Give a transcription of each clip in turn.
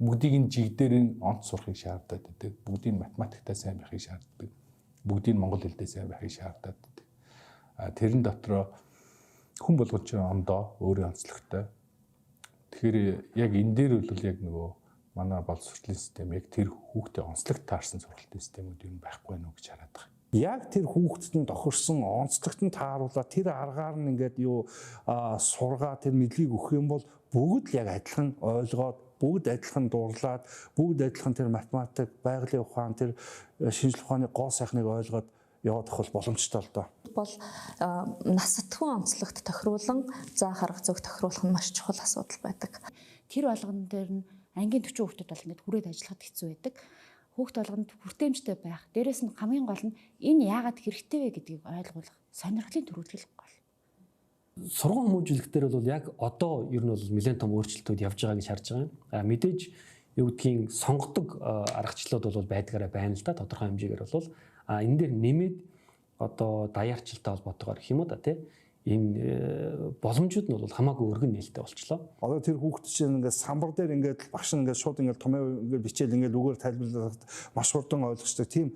Бүгдийг нь жиг дээр нь онц сурахыг шаардаад байдаг. Бүгдийг нь математиктаа сайн байхыг шаарддаг. Бүгдийг нь монгол хэлдээ сайн байхыг шаардаад байдаг. А тэрэн дотроо хүн болгон чинь ондоо өөрийн онцлогтой. Тэгэхээр яг энэ дээр бол яг нөгөө манай боловсролын систем яг тэр хүүхдээ онцлогт таарсан сургалтын системүүд юм байхгүй нүү гэж хараад байгаа. Яг тэр хүүхдэд нь тохирсон онцлогт нь тааруулаад тэр аргаар нь ингээд юу сургаа тэр мэдлэгийг өгөх юм бол бүгд л яг адилхан ойлгоод, бүгд адилхан дурлаад, бүгд адилхан тэр математик, байгалийн ухаан, тэр шинжлэх ухааны гоо сайхныг ойлгоод яваад авах боломжтой л доо. Бол нас сэтгүүн онцлогт тохируулан заах арга зүйг тохируулах нь маш чухал асуудал байдаг. Тэр болгон дээр нь ангийн 40 хүүхдүүд бол ингээд хүрээд ажиллахад хэцүү байдаг. Хүүхд болгонд хүртээмжтэй байх. Дээрээс нь хамгийн гол нь энэ яагаад хэрэгтэй вэ гэдгийг ойлгуулах сонирхлын төрүүлэх гол. Сургууль хүмүүжүүлэх дээр бол яг одоо ер нь бол нэлээд том өөрчлөлтүүд явж байгаа гэж харж байгаа юм. А мэдээж юу гэдгийг сонгодог аргачлалууд бол байдгаараа байна л да, тодорхой хэмжээгээр бол а энэ дээр нэмээд одоо даяарчлалтай холбоотойгоор гэх юм уу да, тий, энэ боломжууд нь бол хамаагүй өргөн нээлттэй болчлоо. Одоо тэр хүүхд чинь ингээд самбар дээр ингээд багш нь ингээд шууд ингээд томьёо ингээд бичээл ингээд үгээр тайлбарлаад маш хурдан ойлгочтой тийм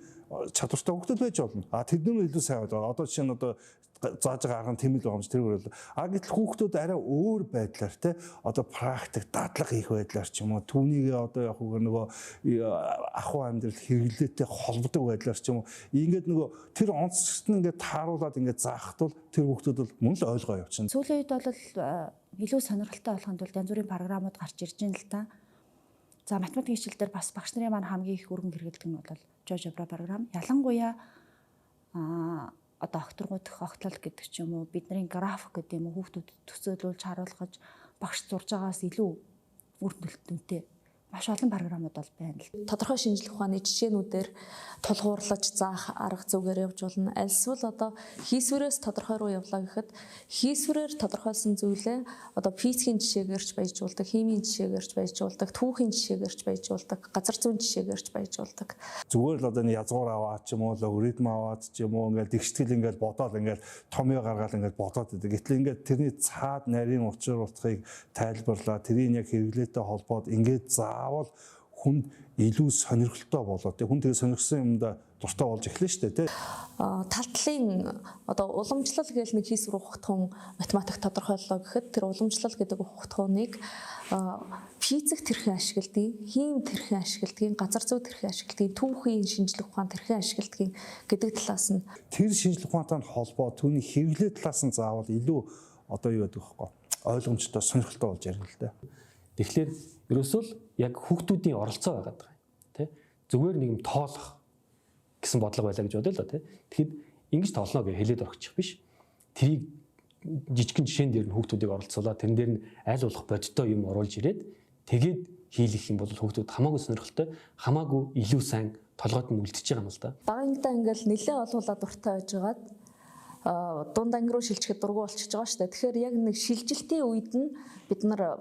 чадвартай хүүхдүүд байж болно. А тэдний нь илүү сайн ойлгоо. Одоо жишээ нь одоо зааж байгаа арга нь тийм л байгаа юм чи тэр үгээр. А гэтэл хүүхдүүд арай өөр байдлаар те одоо практик дадлага хийх байдлаар ч юм уу, түүнийг одоо яг үгээр нөгөө ахуй амьдрал хэрэглээтэй холбодог байдлаар ч юм уу, ингээд нөгөө тэр онцлогт нь ингээд тааруулаад ингээд заахад бол тэр хүүхдүүд бол мөн л ойлгоо явчихна. Сүүлийн үед бол илүү сонирхолтой болохын тулд янз бүрийн програмууд гарч ирж байна л та. За, математикийн хичээл дээр бас багш нарын маань хамгийн их өргөн хэрэглэдэг нь бол GeoGebra програм. Ялангуяа одоо огторгуудах огтлол гэдэг ч юм уу, бидний график гэдэг юм уу, хүүхдүүдэд төсөөлүүлж харуулгаж багш зурж байгаас илүү үр дүнтэй маш олон програмууд бол байна л. Тодорхой шинжлэх ухааны жишээнүүдээр тулгуурлаж заах арга зүгээр явж болно. Альсвал одоо хийсвэрээс тодорхой руу явлаа гэхэд хийсвэрээр тодорхойлсон зүйлээ одоо физикийн жишээгээрч баяжуулдаг, химийн жишээгээрч баяжуулдаг, түүхийн жишээгээрч баяжуулдаг, газар зүйн жишээгээрч баяжуулдаг. Зүгээр л одоо нэг язгуур аваад ч юм уу, логарифм аваад ч юм уу, ингээд тэгштгэл ингээд бодоол ингээд томьёо гаргаал ингээд бодоод байдаг. Гэтэл ингээд тэрний цаад нарийн учир утгыг тайлбарлаа, тэрийг яг хэрэглээтэй холбоод ингээд заавал хүнд илүү сонирхолтой болоод хүн тэгээ сонирхсан юмдаа дуртай болж эхлэн штэ тий. Тал талын одоо уламжлал гээл нэг хийсвэр ухагтхуун математик тодорхойллоо гэхэд тэр уламжлал гэдэг ухагтхууныг физик тэрхэн ашигладгийг, хим тэрхэн ашигладгийг, газар зүй тэрхэн ашигладгийг, түүхийн шинжлэх ухаан тэрхэн ашигладгийг гэдэг талаас нь тэр шинжлэх ухаантай холбоо түүний хэрэглээ талаас нь заавал илүү одоо юу гэдэг вэ ойлгомжтой, сонирхолтой болж ярина л дээ. Тэгэхээр ерөөсөө л яг хүүхдүүдийн оролцоо байгаад байгаа юм тий. Зүгээр нэг юм тоолох гэсэн бодлого байлаа гэж бодъё л доо тий. Тэгэхэд ингэж тоолно гэж хэлээд орчих биш. Тэрийг жижигхэн жишээн дээр нь хүүхдүүдийг оролцуулаад тэрэн дээр нь аль болох бодиттой юм оруулж ирээд тэгээд хийлэх юм бол хүүхдүүд хамаагүй сонирхолтой, хамаагүй илүү сайн толгойд нь үлдчихэж байгаа юм л да. Бага ангидаа ингээл нэлээ олуулаад дуртай байжгаад дунд анги руу шилжихэд дургу болчихж байгаа шүү дээ. Тэгэхээр яг нэг шилжилтийн үед нь бид нар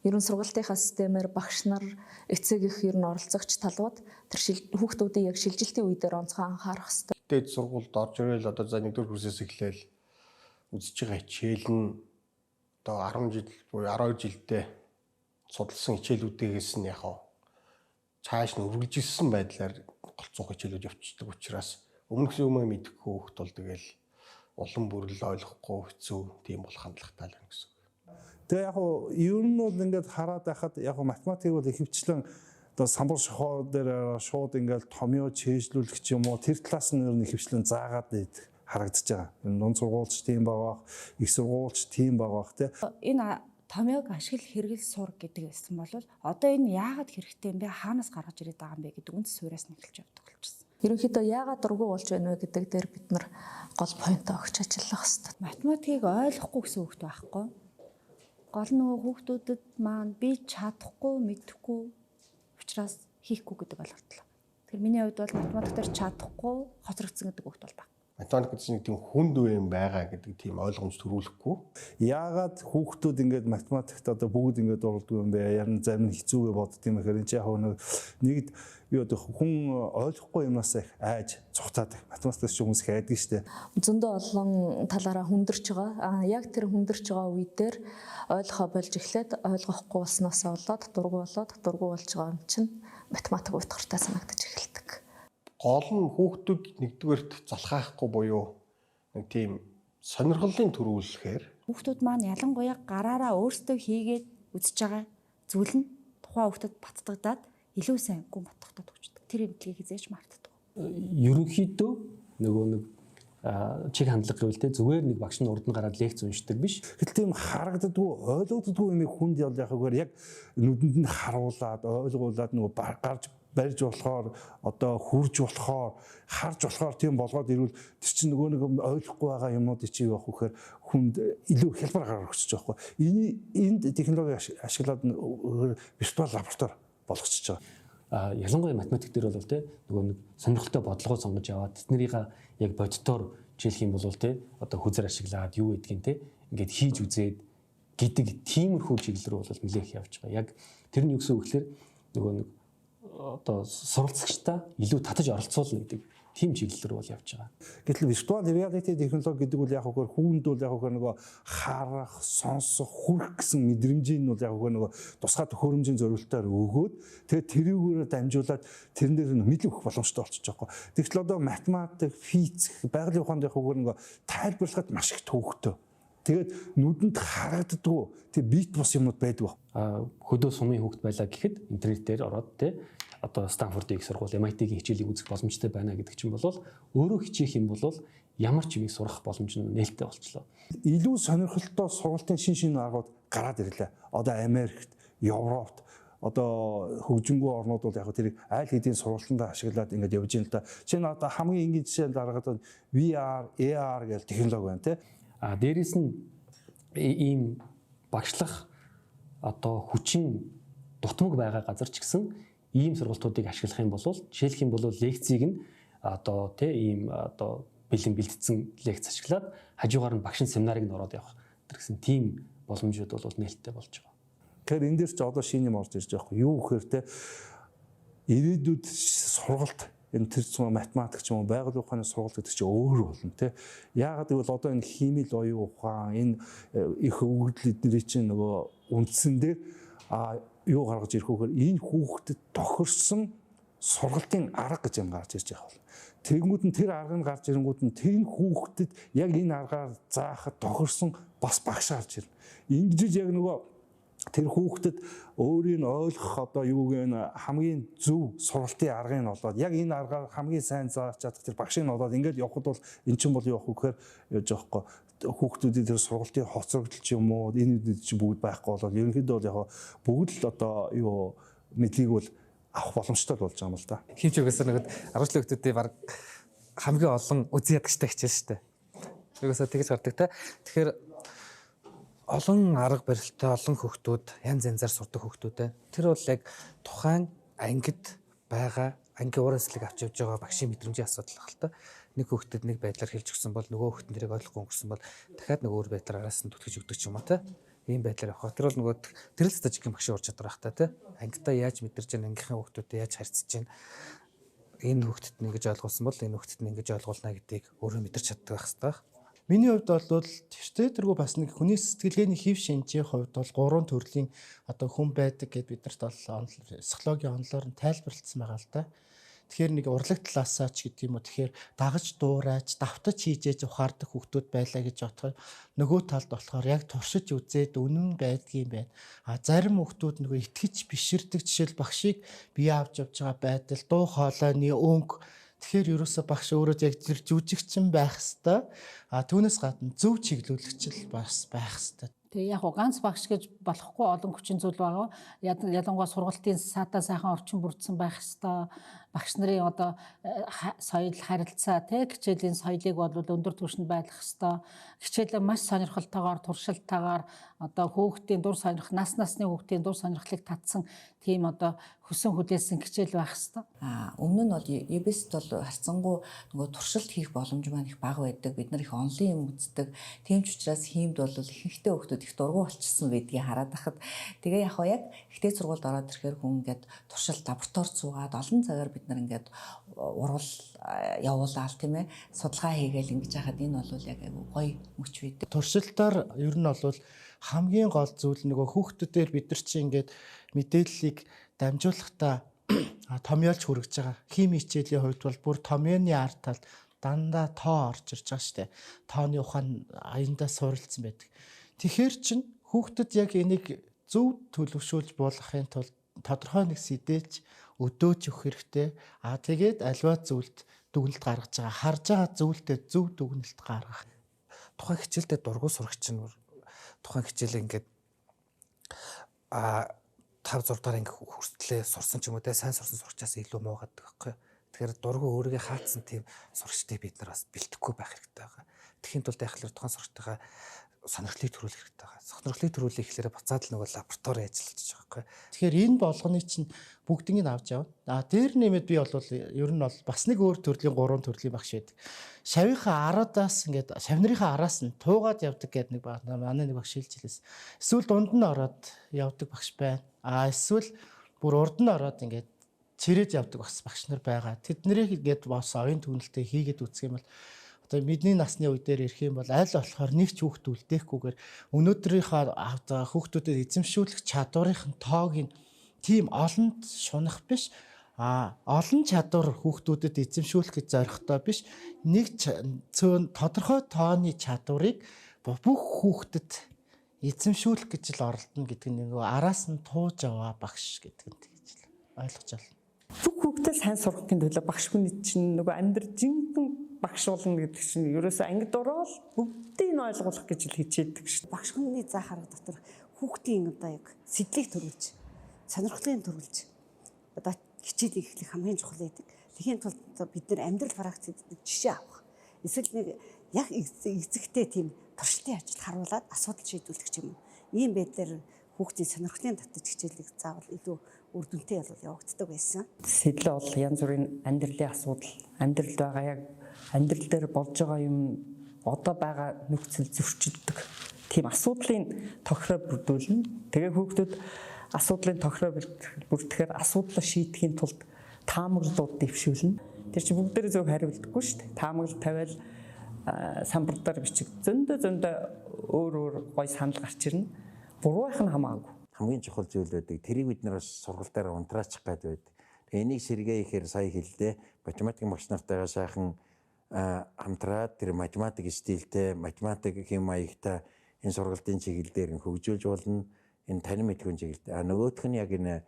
ер нь сургалтынхаа системээр багш нар, эцэг их ер нь оролцогч талууд тэр хүүхдүүдийн яг шилжилтийн үе дээр онцгой анхаарах хэрэгтэй. Дээд сургуульд орж ирэл одоо за 1-р курсээс эхлээл үзэж байгаа хичээл нь одоо 10 жил буюу 12 жилдээ судалсан хичээлүүдээс нь яг цааш нь үргэлжилсэн байдлаар голцоох хичээлүүд явчихдаг учраас өмнөх юм мэдэхгүй хүүхд бол тэгэл улам бүрэл ойлгохгүй хэцүү тийм болох хандлагатай л байна гэсэн үг. Тэгээ яг уу ер нь бол ингээд хараад байхад яг математик бол ихэвчлэн одоо самбар шохоо дээр шууд ингээд томьёо чэйжлүүлэх ч юм уу, тэр талаас нь ер нь ихэвчлэн заагаад харагдаж байгаа. Энэ дунд сургуульч тийм байгаа, их сургуульч тийм байгаа бах тий. Энэ томьёог ашигла хэрэгэл сур гэдэг байсан бол одоо энэ яагаад хэрэгтэй юм бэ? Хаанаас гаргаж ирээд байгаа юм бэ гэдэг үндэс суурьаас нь эхэлж явдаг болчихсон. Ерөнхийдөө яагаад дургу болж байна вэ гэдэг дээр бид нар гол поинтоо өгч ажиллах хэрэгтэй. Математикийг ойлгохгүй гэсэн хүүхд байхгүй. Гол нь нөгөө хүүхдүүдэд маань би чадахгүй, мэдэхгүй учраас хийхгүй гэдэг ойлголт. Тэгэхээр миний хувьд бол математик дээр чадахгүй хоцрогдсон гэдэг хүүхд бол баг. Математик гэдэг чинь нэг тийм хүнд үе юм байгаа гэдэг тийм ойлгомж төрүүлэхгүй. Яагаад хүүхдүүд ингээд математикт одоо бүгд ингээд дурлдаг юм бэ? Ярин зарим нь хэцүүгээ бодд юм гэхээр энэ чи яг нэг нэгд юу гэдэг хүн ойлгохгүй юмнаас их айж цухтаадаг. Математикт ч хүмүүс их айдаг штэ. Зөндөө олон талаараа хүндэрч байгаа. Аа яг тэр хүндэрч байгаа үе дээр ойлгохоо болж эхлээд ойлгохгүй болсноосоо болоод дургу болоод дургу болж байгаа юм чинь математик уйтгартай санагдаж эхэлдэг. Гол нь хүүхдүүд нэгдүгээрт залхаахгүй буюу нэг тийм сонирхлын төрүүлэхээр Хүүхдүүд маань ялангуяа гараараа өөрсдөө хийгээд үзэж байгаа зүйл нь тухайн хүүхдэд баттгадаад илүү сайн гүн батгатад өгчдөг. Тэр имдлэгийг хизээж мартдаг. Ерөнхийдөө нөгөө нэг чиг хандлага гэвэл те зүгээр нэг багш нь урд нь гараад лекц уншдаг биш. Гэтэл тийм харагддаггүй, ойлгогддоггүй юмыг хүнд ял яхагаар яг нүдэнд нь харуулад, ойлгуулад нөгөө гарч барьж болохоор одоо хурж болохоор харж болохоор тийм болгоод ирвэл тэр чинь нөгөө нэг ойлгохгүй байгаа юмнуудыг чи юу авах вэхээр хүнд илүү хялбар гараар өгчөж байгаа байхгүй. Энэ энд технологи ашиглаад виртуал лаборатори болгочихж байгаа. Ялангуяа математик дээр бол те нөгөө нэг сонирхолтой бодлогоо сонгож аваад тэднэрийг яг бодитоор жийлэх юм бол те одоо хүзэр ашиглаад юу гэдгийг те ингээд хийж үзээд гэдэг тиймэрхүү чиглэл рүү бол нэлээх явж байгаа. Яг тэр нь юу гэсэн үг гэхээр нөгөө нэг одоо суралцагчдаа илүү татаж оролцуулна гэдэг тийм чиглэл рүү бол явж байгаа. Гэтэл виртуал реалити технологи гэдэг бол яг үгээр хүүнд бол яг үгээр нөгөө харах, сонсох, хүрэх гэсэн мэдрэмжийн нь бол яг үгээр нөгөө тусгай төхөөрөмжийн зориултаар өгөөд тэгээд тэрүүгээрээ дамжуулаад тэрэн дээр нь мэдлэг өгөх боломжтой болчих жоохоо. Тэгтэл одоо математик, физик, байгалийн ухаанд яг үгээр нөгөө тайлбарлахад маш их төвөгтэй. Тэгээд нүдэнд харагддаггүй тэг бит бус юмнууд байдаг. Хөдөө сумын хүүхд байлаа гэхэд интернетээр ороод те одоо Станфордын их сургууль, MIT-ийн хичээлийг үзэх боломжтой байна гэдэг чинь бол өөрөө хичээх юм бол ямар ч юмыг сурах боломж нь нээлттэй болчлоо. Илүү сонирхолтой сургалтын шин шин аргууд гараад ирлээ. Одоо Америкт, Европт одоо хөгжингүй орнууд бол яг тэрийг аль хэдийн сургалтандаа ашиглаад ингээд явж байна л да. Жишээ нь одоо хамгийн энгийн жишээ дараагаад VR, AR гэл технологи байна те. А дээрэс нь ийм багшлах одоо хүчин дутмаг байгаа газар ч гэсэн ийм сургалтуудыг ашиглах юм бол жишээлх юм бол лекцийг нь одоо тий ийм одоо бэлэн бэлтгэсэн лекц ашиглаад хажуугаар нь багш нь семинарыг нь ороод явах гэсэн тийм боломжууд бол нээлттэй болж байгаа. Тэгэхээр энэ дээр ч одоо шинэ юм орж ирж байгаа хгүй юу гэхээр те ирээдүйд сургалт энэ тэр зүүн математик ч юм уу байгалийн ухааны сургалт гэдэг чинь өөр болно те. Яагаад гэвэл одоо энэ химийн оюун ухаан энэ их өгөгдөл эднэрийн чинь нөгөө үндсэн дээр а юу гаргаж ирэх вэхээр энэ хүүхдэд тохирсон сургалтын арга гэж юм гарч ирж байгаа бол. Тэгэнгүүт нь тэр арга нь гарч ирэнгүүт нь тэр хүүхдэд яг энэ аргаар заахад тохирсон бас багш гарч ирнэ. Ингэж яг нөгөө тэр хүүхдэд өөрийг нь ойлгох одоо юуг нь хамгийн зөв сургалтын аргыг нь олоод яг энэ аргаар хамгийн сайн зааж чадах тэр багшийг нь олоод ингээд явхад бол эн чинь бол юу явах вэ гэхээр яаж яахгүй хүүхдүүдийн тэр сургалтын хоцрогдол ч юм уу энэ үднэд чинь бүгд байхгүй болоод ерөнхийдөө бол яг бүгд л одоо юу мэдлэгийг бол авах боломжтой болж байгаа юм л да. Химч угаасаа нөгөө 10 жилийн хүүхдүүдийн баг хамгийн олон үзэн ядагчтай хичээл шүү дээ. Угаасаа тэгж гардаг те. Тэгэхээр олон арга барилтай олон хүүхдүүд янз янзаар сурдаг хүүхдүүд байна. Тэр бол яг тухайн ангид байгаа ангийн уур амьсгалыг авч явж байгаа багшийн мэдрэмжийн асуудал байх л та. Нэг хүүхдэд нэг байдлаар хэлж өгсөн бол нөгөө хүүхэд нь тэрийг ойлгохгүй өнгөрсөн бол дахиад нэг өөр байдлаар араас нь түтгэж өгдөг ч юм уу те. Ийм байдлаар явах. Тэр бол нөгөө тэр л жижигхэн багшийн ур чадвар байх та те. Ангидаа яаж мэдэрч байна, ангийнхаа хүүхдүүдэд яаж харьцаж байна. Энэ хүүхдэд нь ингэж ойлгуулсан бол энэ хүүхдэд нь ингэж ойлгуулна гэдгийг өөрөө мэдэрч чаддаг байх хэрэгтэй. Миний хувьд бол тэртээ тэргүй бас нэг хүний сэтгэлгээний хэв шинжийн хувьд бол гурван төрлийн одоо хүн байдаг гэд биднэрт бол психологийн онолоор нь тайлбарлагдсан байгаа л да. Тэгэхээр нэг урлаг талаасаа ч гэдэг юм уу тэгэхээр дагаж дуурайж давтаж хийжээж ухаардаг хүүхдүүд байлаа гэж бодоход нөгөө талд болохоор яг туршиж үзээд үнэн байдгийн байна. А зарим хүүхдүүд нөгөө итгэж биширдэг жишээл багшийг бие авч явж байгаа байдал, дуу хоолойны өнгө. Тэгэхээр ерөөсө багш өөрөө яг тэр жүжигчин байх хэвээр. А түүнээс гадна зөв чиглүүлэгч л бас байх хэвээр. Тэгээ яг ганц багш гэж болохгүй олон хүчин зүйл байгаа. Ялангуяа сургалтын саатаа сайхан орчин бүрдсэн байх ёстой. Багш нарын одоо соёл харилцаа тэ хичээлийн соёлыг бол өндөр түвшинд байлгах ёстой. Хичээлээ маш сонирхолтойгоор, туршилтаагаар одоо хүүхдийн дур сонирх, нас насны хүүхдийн дур сонирхлыг татсан тийм одоо хүсэн хүлээсэн хичээл байх ёстой. Өмнө нь бол EBS-т бол харьцангуй нөгөө туршилт хийх боломж маань их бага байдаг. Бид нар их онлын юм үздэг. Тийм ч учраас хиймд бол ихэнхдээ хүүхдүүд их дургу болчихсон байдгийг хараад байхад тэгээ яг яг ихтэй сургуульд ороод ирэхээр хүн ингээд туршилт лабораторид суугаад олон цагаар бид нар ингээд урвал явуулаад тийм судалгаа хийгээл ингэж хахад энэ бол яг айгүй гоё мөч байдаг. Туршилтаар ер нь бол хамгийн гол зүйл нөгөө хүүхдүүдээр бид нар чи ингээд мэдээллийг дамжуулахдаа томьёолж хүргэж байгаа. Хими хичээлийн хувьд бол бүр томьёоны ард талд дандаа тоо орж ирж байгаа шүү дээ. Тооны ухаан аяндаа суурилсан байдаг. Тэгэхээр чин хүүхдэд яг энийг зөв төлөвшүүлж буулгахын тулд тодорхой нэг сэдэлж өдөөж өгөх хэрэгтэй. Аа тэгээд альва зүйлд дүгнэлт гаргаж байгаа. Харж байгаа зүйлдээ зөв дүгнэлт гаргах. Тухайн хичээлдээ дургу сурагч нь тухайн хичээлээ ингээд 5 6 дахь анги хүртлээ сурсан ч юм уу те сайн сурсан сурагчаас илүү муу гадаг байхгүй. Тэгэхээр дургу өөрийгөө хаацсан тийм сурагчдыг бид нар бас бэлтгэхгүй байх хэрэгтэй байгаа. Тэгэхийн тулд яхалэр тухайн сурагчтайгаа сонирхлыг төрүүлэх хэрэгтэй байгаа. Сонирхлыг төрүүлэх гэхлээр буцаад л нөгөө лаборатори ажиллаж байгаа байхгүй. Тэгэхээр энэ болгоны чинь бүгднийг авч явна. А дээр нэмээд би бол ер нь бол бас нэг өөр төрлийн гурван төрлийн багш байдаг. Шавийнхаа араадаас ингээд шавнырынхаа араас нь туугаад явдаг гэдэг нэг манай нэг багш хэлж хэлсэн. Эсвэл дунд нь ороод явдаг багш байна. А эсвэл бүр урд нь ороод ингээд чирээд явдаг бас багш нар байгаа. Тэднэрийг ингээд бас оюун түгнэлтэд хийгээд үзэх юм бол одоо бидний насны үе дээр ирэх юм бол аль болохоор нэг ч хүүхд үлдээхгүйгээр өнөөдрийнхөө авдаг хүүхдүүдэд эзэмшүүлэх чадварын тоог нь тийм олонд шунах биш, а олон чадвар хүүхдүүдэд эзэмшүүлэх гэж зоригтой биш, нэг цөөн тодорхой тооны чадварыг бүх хүүхдэд эзэмшүүлэх гэж л оролдоно гэдэг нь нөгөө араас нь тууж аваа багш гэдэг нь тэгж л ойлгож байна. Бүх хүүхдэд сайн сурахын төлөө багш хүний чинь нөгөө амьдрал жинхэнэ багш болно гэдэг чинь ерөөсөө ангид ороод бүгдийг нь ойлгуулах гэж л хичээдэг шүү. Багш хүний заах арга дотор хүүхдийн одоо яг сэтлийг төрүүлж, сонирхлыг төрүүлж одоо хичээлийг эхлэх хамгийн чухал байдаг. Тэгэхийн тулд бид нар амьдрал практикт жишээ авах. Эсвэл нэг яг эзэгтэй тийм туршилтын ажил харуулад асуудал шийдвэрлэх юм уу. Ийм байдлаар хүүхдийн сонирхлын татаж хичээлийг заавал илүү үр дүнтэй бол явагддаг байсан. Сэтэл бол янз бүрийн амьдралын асуудал, амьдралд байгаа яг амьдрал дээр болж байгаа юм одоо байгаа нөхцөл зөрчилдөг. Тийм асуудлын тохироо бүрдүүлнэ. Тэгээ хүүхдүүд асуудлын тохироо бүрдэхээр асуудлаа шийдэхийн тулд таамаглалууд дэвшүүлнэ. Тэр чинь бүгдээрээ зөв хариулдаггүй шүү дээ. Таамаглал тавиал самбар дээр бичиг зөндөө өөр өөр гой санал гарч ирнэ. Буруу байх нь хамаагүй. Хамгийн чухал зүйл байдаг. Тэрийг бид нар бас сургалтаараа унтраачих гад байдаг. Тэгээ энийг сэргээ ихээр сая хэллээ. Математикийн багш нартайгаа сайхан хамтраад тэр математик стилтэй, математик хэм маягтай энэ сургалтын чиглэл дээр нь хөгжүүлж болно. Энэ танин мэдхүйн чиглэлд. А нөгөөх нь яг энэ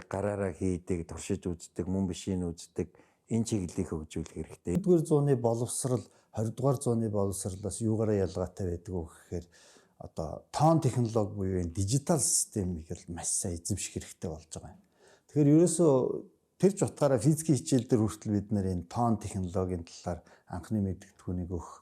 гараараа хийдэг, туршиж үздэг, мөн бишийг үздэг энэ чиглэлийг хөгжүүлэх хэрэгтэй. 1-р зууны боловсрал 20-р зууны боловсролоос юугаараа ялгаатай байдаг вэ гэхээр одоо тоон технологи буюу энэ дижитал системийг л маш сайн эзэмших хэрэгтэй болж байгаа юм. Тэгэхээр ерөөсөө тэр ч утгаараа физикийн хичээл дээр хүртэл бид нэр энэ тоон технологийн талаар анхны мэдгэдэггүйнийг өгөх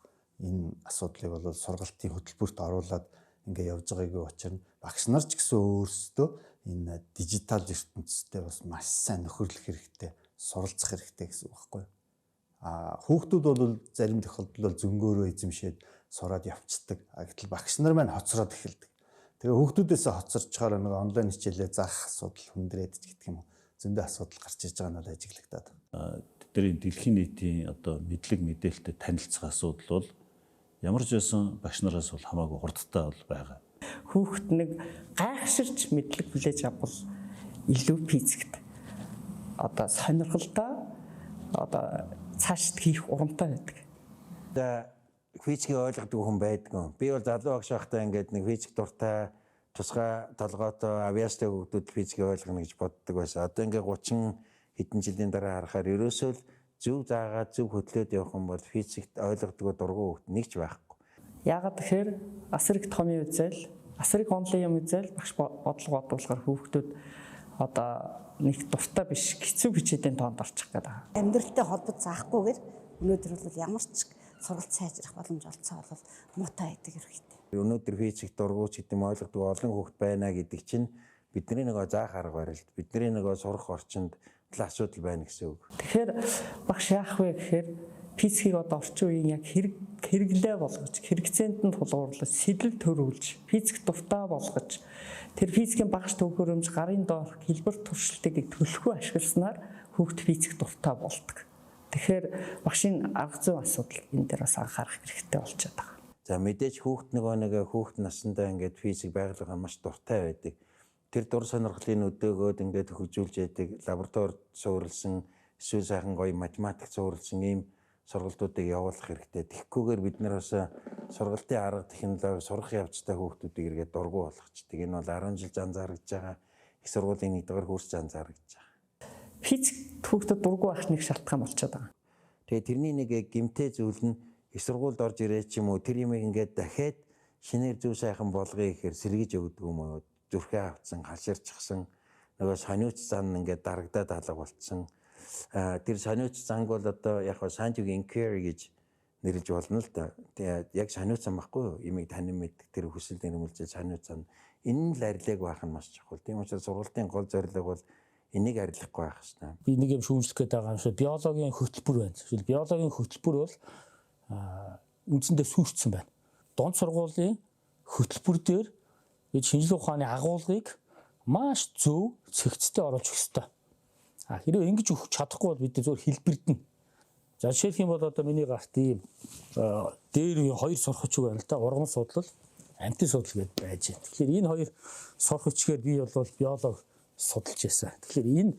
энэ асуудлыг бол сургалтын хөтөлбөрт оруулаад ингээ явж байгаагийн учир нь багш нар ч гэсэн өөрсдөө энэ дижитал ертөнцтэй бас маш сайн нөхөрлөх хэрэгтэй, суралцах хэрэгтэй гэсэн үг байхгүй юу? А хүүхдүүд бол зарим тохиолдолд бол зөнгөөрөө эзэмшээд сураад явцдаг. А гэтэл багш нар маань хоцроод эхэлдэг. Тэгээ хүүхдүүдээс хоцорчхоор нэг онлайн хичээлээ заах асуудал хүндрээд ч гэдэг юм уу. Зөндөө асуудал гарч иж байгаа нь бол ажиглагдаад байна. Тэдний дэлхийн нийтийн одоо мэдлэг мэдээлэлтэй танилцах асуудал бол ямар ч байсан багш нараас бол хамаагүй хурдтай бол байгаа. Хүүхэд нэг гайхширч мэдлэг хүлээж авбал илүү физикт одоо сонирхолтой одоо цаашд хийх урамтай байдаг. За физикийг ойлгодог хүн байдгүй. Би бол залуу багш байхдаа ингээд нэг физик дуртай тусгай толгойтой авиастай хүүхдүүд физикийг ойлгоно гэж боддог байсан. Одоо ингээд 30 хэдэн жилийн дараа харахаар ерөөсөө л зөв заагаад зөв хөдлөөд явах юм бол физикт ойлгодог дургу хүүхд нэг ч байхгүй. Яагаад тэгэхээр асар их томьёо үзэл, Асрыг онлын юм үзэл багш бодлого бодуулахаар хүүхдүүд одоо нэг дуртай биш хэцүү хичээлийн тоонд орчих гэдэг. Амьдралтай холбож заахгүйгээр өнөөдөр бол ямар ч сургалт сайжрах боломж олцоо бол муутай байдаг ерөөхдөө. Өнөөдөр физик дургуйч гэдэг юм ойлгодог олон хүүхд байна гэдэг чинь бидний нөгөө заах арга барилд, бидний нөгөө сурах орчинд л асуудал байна гэсэн үг. Тэгэхээр багш яах вэ гэхээр физикийг одоо орчин үеийн яг хэрэглээ болгож, хэрэгцээнд нь тулгуурлаж, сэтэл төрүүлж, физик дуртай болгож, тэр физикийн багш төвхөрөмж, гарын доорх хэлбэр туршилтыг төлөхөө ашигласнаар хүүхд физик дуртай болдог. Тэгэхээр багшийн арга зүйн асуудал энэ дээр бас анхаарах хэрэгтэй болчиход байгаа. За мэдээж хүүхд нөгөө нэг хүүхд насандаа ингээд физик байгаль маш дуртай байдаг. Тэр дур сонирхлын өдөөгөөд ингээд хөгжүүлж яадаг лабораторид суурилсан эсвэл сайхан гоё математик суурилсан ийм сургалтуудыг явуулах хэрэгтэй. Тэгэхгүйгээр бид нар бас сургалтын арга технологи сурах явцтай хүүхдүүдийг эргээд дургу болгочдөг. Энэ бол 10 жил зан зарагдж байгаа. Их сургуулийн 1-р курс зан зарагдж байгаа. Физик хүүхдэд дургу байх нэг шалтгаан болчиход байгаа. Тэгээ тэрний нэг гэмтэй зүйл нь их сургуульд орж ирээд ч юм уу тэр юмыг ингээд дахиад шинээр зөв сайхан болгоё гэхээр сэргийж өгдөг юм уу? Зүрхээ авцсан, халширчихсан нөгөө сониуч зан ингээд дарагдаад алга болцсон. Тэр сониуч занг бол одоо яг scientific inquiry гэж нэрлэж болно л да. Тэгээ яг сониуч зан байхгүй юу? Имийг танин мэддэг тэр хүсэл эрмэлзэл сониуч зан. Энэ нь л арилег байх нь маш чухал. Тийм учраас сургалтын гол зорилго бол энийг арилгахгүй байх хэрэгтэй. Би нэг юм шүүмжлэх гээд байгаа юм шиг биологийн хөтөлбөр байна. Жишээл биологийн хөтөлбөр бол үндсэндээ сүйрцсэн байна. Дунд сургуулийн хөтөлбөр дээр бид шинжлэх ухааны агуулгыг маш зөв цэгцтэй оруулж өгөх ёстой. А хэрвээ ингэж өгч чадахгүй бол бид зөвхөн хэлбэрдэнэ. За жишээлх юм бол одоо миний гарт ийм дээр үеийн хоёр сурах хүчиг байна л да. Ургамал судлал, амьтан судлал гэдээ байж байна. Тэгэхээр энэ хоёр сурах хүчгээр би бол биолог судалж байсан. Тэгэхээр энэ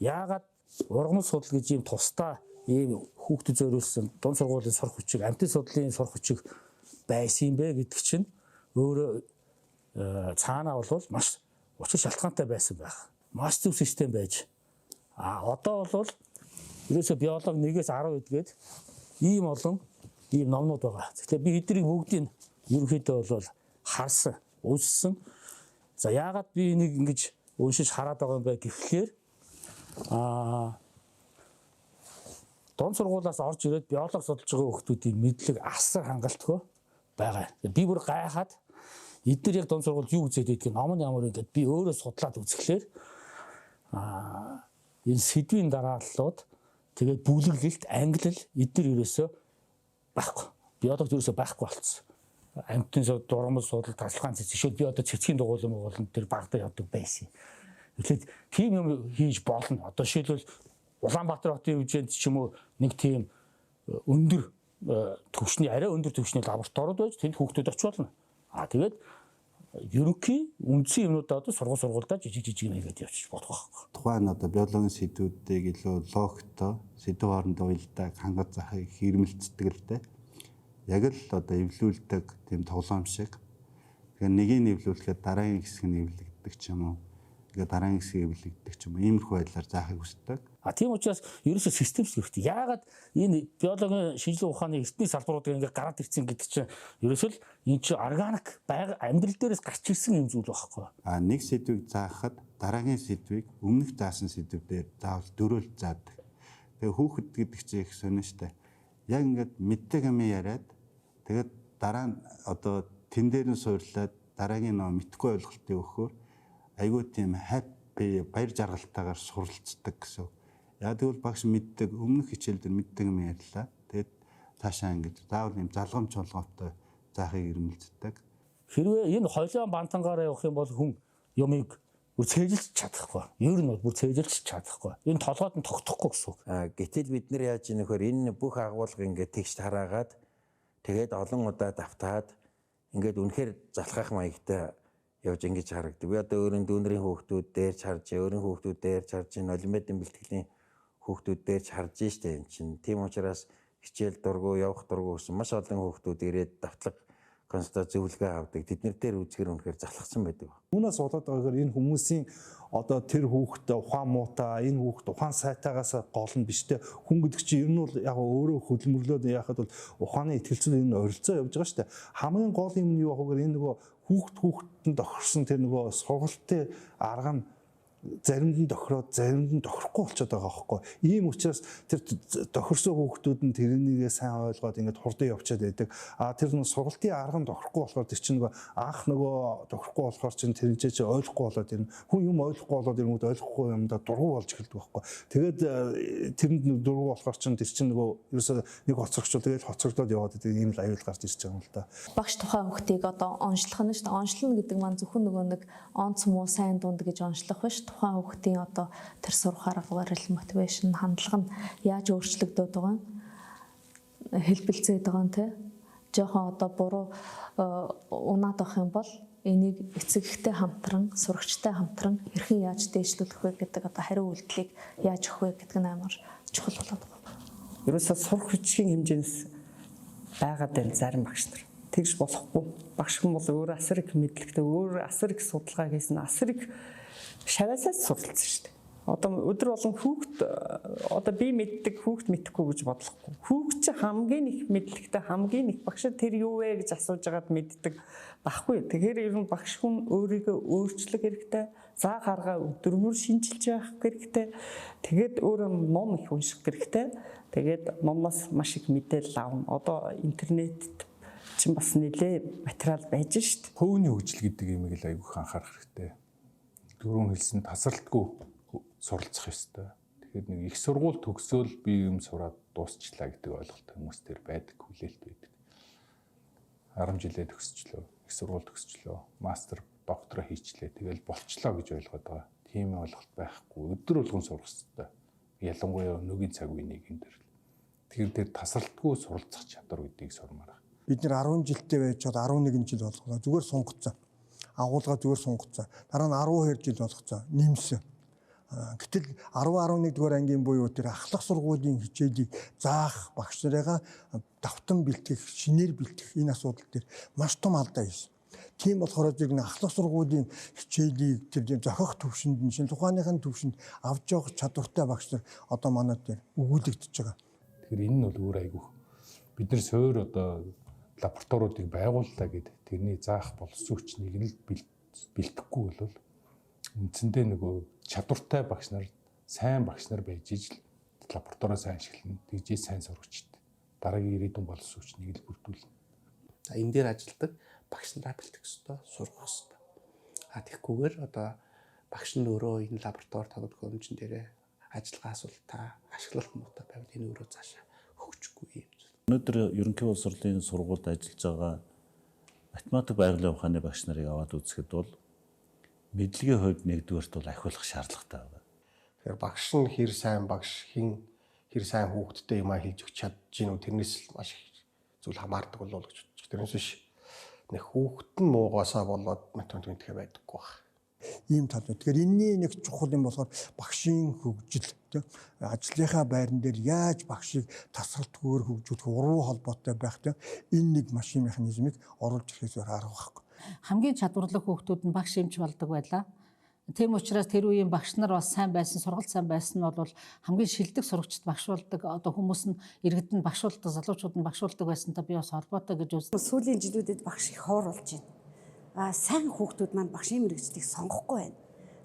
яагаад ургамал судлал гэж ийм тусдаа ийм хүүхдэд зориулсан дунд сургуулийн сурах хүчиг, амьтан судлалын сурах хүчиг байсан юм бэ гэдэг чинь өөрөө цаанаа бол маш учир шалтгаантай байсан байх. Маш зөв систем байж. А одоо бол ерөөсөө биолог 1-ээс 10 гэдгээд ийм олон ийм номнууд байгаа. Тэгэхээр би эднийг бүгдийг ерөнхийдөө бол харсан, уншсан. За яагаад би энийг ингэж уншиж хараад байгаа юм бэ гэхлээр дунд сургуулиас орж ирээд биолог судалж байгаа хүүхдүүдийн мэдлэг асар хангалтгүй байгаа. Би бүр гайхаад эдгээр яг дунд сургуульд юу үзээд байдгийг ном нь ямар юм гээд би өөрөө судлаад үзэхлээр энэ сэдвийн дарааллууд тэгээд бүлэглэлт, ангилал эдгээр ерөөсөө байхгүй. Биологт ерөөсөө байхгүй болцсон. Амьтан судлал, ургамал судлал, тасалгаан цэцэг шил би одоо цэцгийн дугуйлан моголон тэр багтаа явдаг байсан. Тэгэхээр тийм юм хийж болно. Одоо жишээлбэл Улаанбаатар хотын хэмжээнд ч юм уу нэг тийм өндөр түвшний арай өндөр түвшний лабораториуд байж тэнд хүүхдүүд очиж болно. А тэгээд ерөнхий үндсэн юмнуудаа одоо сургуульдаа жижиг жижиг юм хийгээд явчих болох байхгүй. Тухайн одоо биологийн сэдвүүдийг илүү логиктой, сэдв хоорондоо уялдааг хангаж заахыг хэрмэлцдэг л дээ. Яг л одоо эвлүүлдэг тийм тоглоом шиг. Тэгэхээр нэгийг нэвлүүлэхэд дараагийн хэсэг нь эвлэгддэг ч юм уу. Тэгээд дараагийн хэсэг эвлэгддэг ч юм уу. Иймэрхүү байдлаар заахыг хүсдэг. А тийм учраас ерөөсөө системч хэрэгтэй. Яагаад энэ биологийн шинжлэх ухааны эртний салбаруудыг ингээ гараад ирсэн гэдэг чинь ерөөсөө л энэ чинь органик байга амьдрал дээрээс гарч ирсэн юм зүйл байхгүй. А нэг сэдвийг заахад дараагийн сэдвийг өмнөх заасан сэдв дээр заавал дөрөөл заадаг. Тэгээ хүүхэд гэдэг чинь их сонин штэ. Яг ингээд мэддэг юм яриад тэгээд дараа нь одоо тэн дээр нь суурлаад дараагийн нөө мэдхгүй ойлголтыг өгөхөөр айгүй тийм happy баяр жаргалтайгаар суралцдаг гэсэн. Яг тэгвэл багш мэддэг өмнөх хичээл дээр мэддэг юм ярьлаа. Тэгээд цаашаа ингэж заавал юм залгам чуулгантай заахыг ирмэлцдэг. Хэрвээ энэ холион бантангаараа явах юм бол хүн юмыг бүр цээжилж чадахгүй. Ер нь бол бүр цээжилж чадахгүй. Энэ толгойд нь тогтохгүй гэсэн үг. Гэтэл бид нар яаж ийм нөхөр энэ бүх агуулга ингээд тэгш тараагаад тэгээд олон удаа давтаад ингээд үнэхээр залхах маягтай явж ингэж харагдав. Би одоо өөрийн дүүнрийн хүүхдүүд дээр ч харж, өөрийн хүүхдүүд дээр ч харж, энэ олимпиадын бэлтгэлийн хүүхдүүд дээр ч харж штэ юм чинь. Тийм учраас хичээл дургу, явах дургу гэсэн маш олон хүүхдүүд ирээд давтлага консультац зөвлөгөө авдаг. Тэд нар дээр үзэхэр үнэхээр залхсан байдаг. Үүнээс болоод байгаа энэ хүмүүсийн одоо тэр хүүхд ухаан муутай, энэ хүүхд ухаан сайтаагаас гол нь биш те. Хүн гэдэг чинь ер нь бол яг өөрөө хөдөлмөрлөөд яхад бол ухааны итгэлцэл энэ ойролцоо явж байгаа шүү дээ. Хамгийн гол юм нь юу вэ гэхээр энэ нөгөө Хүүхд хүүхдэнд тохирсон тэр нөгөө сургалтын арга нь заримд нь тохироод, заримд нь тохирохгүй болчиход байгаа байхгүй. Ийм учраас тэр тохирсон хүүхдүүд нь тэрнийгээ сайн ойлгоод ингээд хурдан явчаад байдаг. А тэр нэг сургалтын арга нь тохирохгүй болохоор тэр чинь нөгөө анх нөгөө тохирохгүй болохоор чинь тэрнчээ чи ойлгохгүй болоод ирнэ. Хүн юм ойлгохгүй болоод ирэнгүүт ойлгохгүй юмдаа дургу болж эхэлдэг байхгүй. Тэгээд тэрэнд дургу болохоор чинь тэр чинь нөгөө ерөөсөө нэг хоцрогчвол тэгээд хоцрогдоод яваад байдаг, ийм л аюул гарч ирж байгаа юм л да. Багш тухайн хүүхдийг одоо онцлох нь шүү дээ. Онцлно гэдэг маань зөвхөн нөгөө нэг онц муу, сайн дунд гэж онцлох биш, тухайн хүүхдийн одоо тэр сурах арга барил, motivation, хандлага нь яаж өөрчлөгдөд байгаа юм, хэлбэлзээд байгаа юм те. Жохон одоо буруу унаад авах юм бол энийг эцэг эхтэй хамтран, сурагчтай хамтран хэрхэн яаж дээшлүүлэх вэ гэдэг, одоо хариу үйлдэлийг яаж өгөх вэ гэдэг нь амар чухал болоод байгаа. Ерөөсөө сурах хүчийн хэмжээнээс байгаад байна зарим багш нар. Тэгж болохгүй. Багш хүн бол өөр асар их мэдлэгтэй, өөр асар их судалгаа хийсэн, асар их шаваасаа суралцсан шүү дээ. Одоо өдөр болгон хүүхд, одоо би мэддэг, хүүхд мэдэхгүй гэж бодлохгүй. Хүүхд чи хамгийн их мэдлэгтэй, хамгийн их багш тэр юу вэ гэж асууж байгаад мэддэг байхгүй. Тэгэхээр ер нь багш хүн өөрийгөө өөрчлөх хэрэгтэй. Заа гаргаа өдөр бүр шинчилж байх хэрэгтэй. Тэгээд өөрөө ном их унших хэрэгтэй. Тэгээд номоос маш их мэдээлэл авна. Одоо интернетд чинь бас нэлээ материал байж шít. Хөвний хөгжил гэдэг юмыг л айгүйх анхаарах хэрэгтэй. Түрүүн хэлсэн тасралтгүй суралцах ёстой. Тэгэхээр нэг их сургууль төгсөөл би юм сураад дуусчлаа гэдэг ойлголт хүмүүс төр байдаг, хүлээлт байдаг. 10 жилээ төгсчлөө, их сургууль төгсчлөө, мастер, доктороо хийчлээ. Тэгэл болчлоо гэж ойлгоод байгаа. Тийм ойлголт байхгүй. Өдөр болгон сурах ёстой. Ялангуяа өнөөгийн цаг үеийн нийгэм дээр. Тэгэхээр тэр тасралтгүй суралцах чадвар гэдгийг сурмаар байна. Бид нэр 10 жилдээ байж байгаа, 11 жил болгоо зүгээр сунгацсан. Агуулга зүгээр сунгацсан. Дараа нь 12 жил болгоцсон. Нэмсэн. Гэтэл 10 11 дугаар ангийн буюу тэр ахлах сургуулийн хичээлийг заах багш нарыгаа давтан бэлтгэх, шинээр бэлтгэх энэ асуудал дээр маш том алдаа хийсэн. Тийм болохоор зэрэг ахлах сургуулийн хичээлийг тэр зохих төвшөнд нь, шинжлэх ухааныхын төвшөнд авч явах чадвартай багш нар одоо манай дээр өгүүлэгдэж байгаа. Тэгэхээр энэ нь бол өөр айгүйх. Бид нар суур одоо лабораториудыг байгууллаа гэд тэрний заах боловсон хүчнийг нь л бэлтгэхгүй бол үндсэндээ нөгөө чадвартай багш нар, сайн багш нар байж ижил лабораторио сайн ашиглана. Тэгжээ сайн сурагчд дараагийн ирээдүйн боловсон хүчнийг л бүрдүүлнэ. За, энэ дээр ажилладаг багш нараа бэлтгэх ёстой, сургах ёстой. А тэгхгүйгээр одоо багш нь өөрөө энэ лаборатори тодорхой төхөөрөмжн дээрээ ажиллагаа асуултаа ашиглалт муутай байвал энэ өөрөө цаашаа хөгжихгүй юм зүйл. Өнөөдөр ерөнхий боловсролын сургуульд ажиллаж байгаа математик, байгалийн ухааны багш нарыг аваад үзэхэд бол мэдлэгийн хувьд нэгдүгээрт бол ахиулах шаардлагатай байна. Тэгэхээр багш нь хэр сайн багш, хин хэр сайн хүүхдтэй юмаа хэлж өгч чадж гин үү, тэрнээс л маш их зүйл хамаардаг болов уу гэж бодчих. Тэрнээс биш нэг хүүхэд нь муугаасаа болоод математик мэдхэ байдаггүй баг. Ийм тал. Тэгэхээр энэний нэг чухал юм болохоор багшийн хөгжил, тийм, ажлынхаа байран дээр яаж багшийг тасралтгүйгээр хөгжүүлэх, урвуу холбоотой байх, тийм, энэ нэг машин механизмыг оруулж ирэхээс өөр арга байхгүй. Хамгийн чадварлаг хүүхдүүд нь багш эмч болдог байлаа. Тийм учраас тэр үеийн багш нар бас сайн байсан, сургалт сайн байсан нь бол хамгийн шилдэг сурагчид багш болдог. Одоо хүмүүс нь, иргэд нь багш болдог, залуучууд нь багш болдог байсантай би бас холбоотой гэж үздэг. Сүүлийн жилүүдэд багш их ховор болж байна. А сайн хүүхдүүд маань багшийн мэргэжлийг сонгохгүй байна.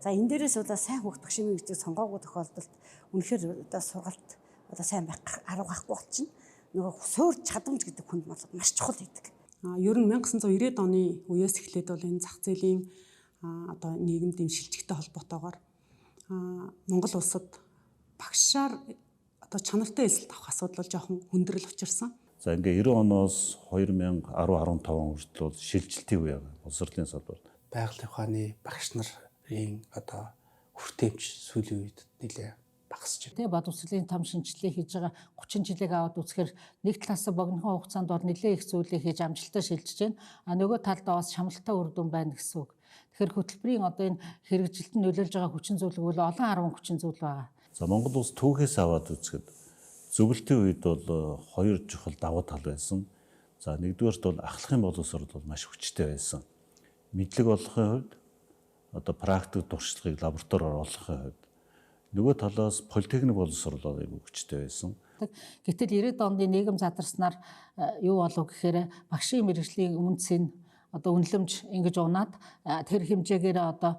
За, энэ дээрээс болоо сайн хүүхд багшийн мэргэжлийг сонгоогүй тохиолдолд үнэхээр одоо сургалт одоо сайн байх арга байхгүй болчихно. Нөгөө суур чадамж гэдэг хүнд бол маш чухал байдаг. Ер нь 1990-ад оны үеэс эхлээд бол энэ зах зээлийн одоо нийгэмд юм шилжихтэй холбоотойгоор Монгол улсад багшаар одоо чанартай элсэлт авах асуудал бол жоохон хүндрэл учирсан. За, ингээ 90 оноос 2010 15 он хүртэл бол шилжилтийн үе байгаа. Боловсролын салбар. Байгалийн ухааны багш нарын одоо хүртээмж сүүлийн үед нэлээ багасч байна. Тэ, боловсролын том шинжилгээ хийж байгаа 30 жилийг аваад үзэхээр нэг талаас богинохон хугацаанд бол нэлээ их зүйлийг хийж амжилттай шилжиж байна. А нөгөө талдаа бас шамналтай үр дүн байна гэсэн үг. Тэгэхээр хөтөлбөрийн одоо энэ хэрэгжилтэнд нөлөөлж байгаа хүчин зүйл бол олон арван хүчин зүйл байгаа. За, Монгол улс түүхээс аваад үзэхэд зөвлөлтийн үед бол хоёр чухал давуу тал байсан. За, нэгдүгээрт бол ахлахын боловсрол бол маш хүчтэй байсан. Мэдлэг олохын хувьд, одоо практик туршлагыг лабораториор олохын хувьд, нөгөө талаас политехник боловсрол айгүй хүчтэй байсан. Гэтэл 90-ад оны нийгэм задарснаар юу болов гэхээр багшийн мэргэжлийн үнц нь одоо үнэлэмж ингэж унаад тэр хэмжээгээр одоо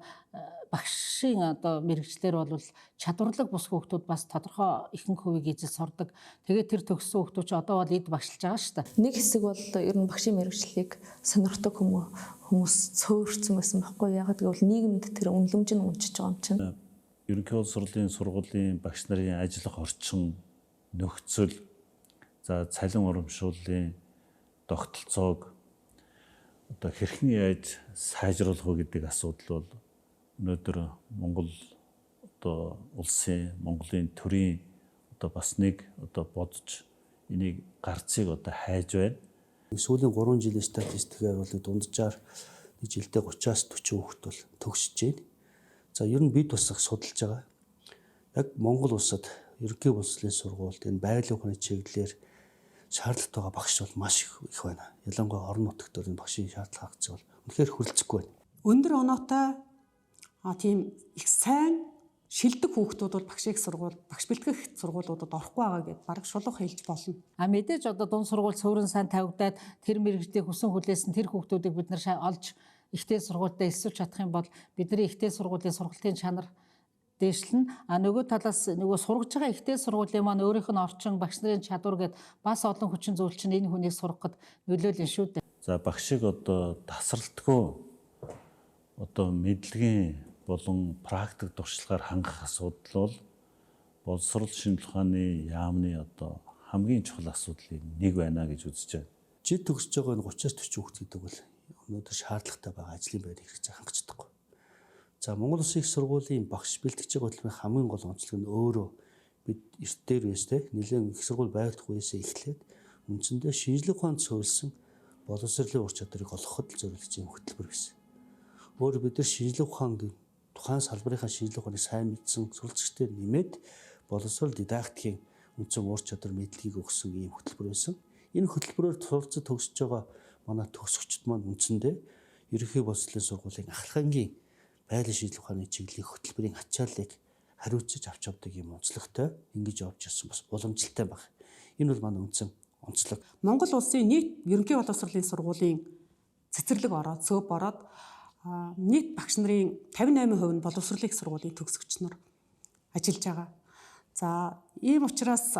багшийн одоо мэрэгчлэр бол чадварлаг бус хүүхдүүд бас тодорхой ихэнх хувийг эзэл сурдаг. Тэгээд тэр төгссөн хүүхдүүд чи одоо бол эд багшилж байгаа шүү дээ. Нэг хэсэг бол ер нь багшийн мэрэгчлийг сонирхдаг хүмүүс цөөрцөн байсан байхгүй. Ягаад гэвэл нийгэмд тэр үнэлэмж нь унчиж байгаа юм чинь. Ерөнхий боловсролын сургуулийн багш нарын ажиллах орчин, нөхцөл, за цалин урамшууллын тогтолцоог одоо хэрхэн яаж сайжруулах вэ гэдэг асуудал бол өнөөдөр Монгол одоо улсын, Монголын төрийн одоо бас нэг одоо бодож энийг гарцыг одоо хайж байна. Сүүлийн 3 жилийн статистикээр бол дунджаар нэг жилдээ 30-аас 40 хүүхэд бол төгсөж байна. За ер нь бид бас их судалж байгаа. Яг Монгол улсад ерөнхий боловсролын сургуульд энэ байгалийн ухааны чиглэлээр шаардлагатай байгаа багш бол маш их байна. Ялангуяа орон нутагт энэ багшийн шаардлага хангацыг бол үнэхээр хүрэлцэхгүй байна. Өндөр оноотой тийм их сайн шилдэг хүүхдүүд бол багш их сургууль, багш бэлтгэх сургуулиудад орохгүй байгаа гэдээ бараг шулуух хэлж болно. А мэдээж одоо дунд сургууль суурин сайн тавигдаад тэр мэрэгжлийг хүсэн хүлээсэн тэр хүүхдүүдийг бид нар олж ихтэй сургуультай элсүүлж чадах юм бол бидний ихтэй сургуулийн сургалтын чанар дээшлэн. А нөгөө талаас нөгөө сургаж байгаа ихтэй сургуулийн маань өөрийнх нь орчин, багш нарын чадвар гэд бас олон хүчин зүйл чинь энэ хүнийг сургахад нөлөөлнө шүү дээ. За багшиг одоо тасралтгүй одоо мэдлэгийн болон практик туршлагаар хангах асуудал бол боловсрол шинжилгээ ухааны яамны одоо хамгийн чухал асуудлын нэг байна гэж үзэж байна. Жид төгсөж байгаа энэ 30-аас 40 хүүхэд гэдэг бол өнөөдөр шаардлагатай байгаа ажлын байрыг хэрэгцээ хангах чадахгүй. За Монгол Улсын их сургуулийн багш бэлтгэж байгаа хөтөлбөрийн хамгийн гол онцлог нь өөрөө бид эрт дээр байсан те нэлээд их сургууль байгуулах үеэсээ эхлээд үндсэндээ шинжлэх ухаанд суурилсан боловсролын ур чадварыг олгоход л зориулсан хөтөлбөр байсан. Өөрөө бид нар шинжлэх ухаан тухайн салбарынхаа шинжлэх ухааныг сайн мэдсэн суралцагчдаар нэмээд боловсрол дидактикийн үндсэн ур чадвар мэдлэгийг өгсөн ийм хөтөлбөр байсан. Энэ хөтөлбөрөөр суралцаж төгсөж байгаа манай төгсөгчд маань үндсэндээ ерөнхий боловсролын сургуулийн ахлах ангийн байгалийн шинжлэх ухааны чиглэлийн хөтөлбөрийн ачааллыг хариуцаж авч явдаг юм онцлогтой ингэж явж ирсэн бас уламжлалтай баг. Энэ бол манай үндсэн онцлог. Монгол улсын нийт ерөнхий боловсролын сургуулийн цэцэрлэг ороод, цөөп ороод нийт багш нарын 58% нь боловсролын их сургуулийн төгсөгч нар ажиллаж байгаа. За ийм учраас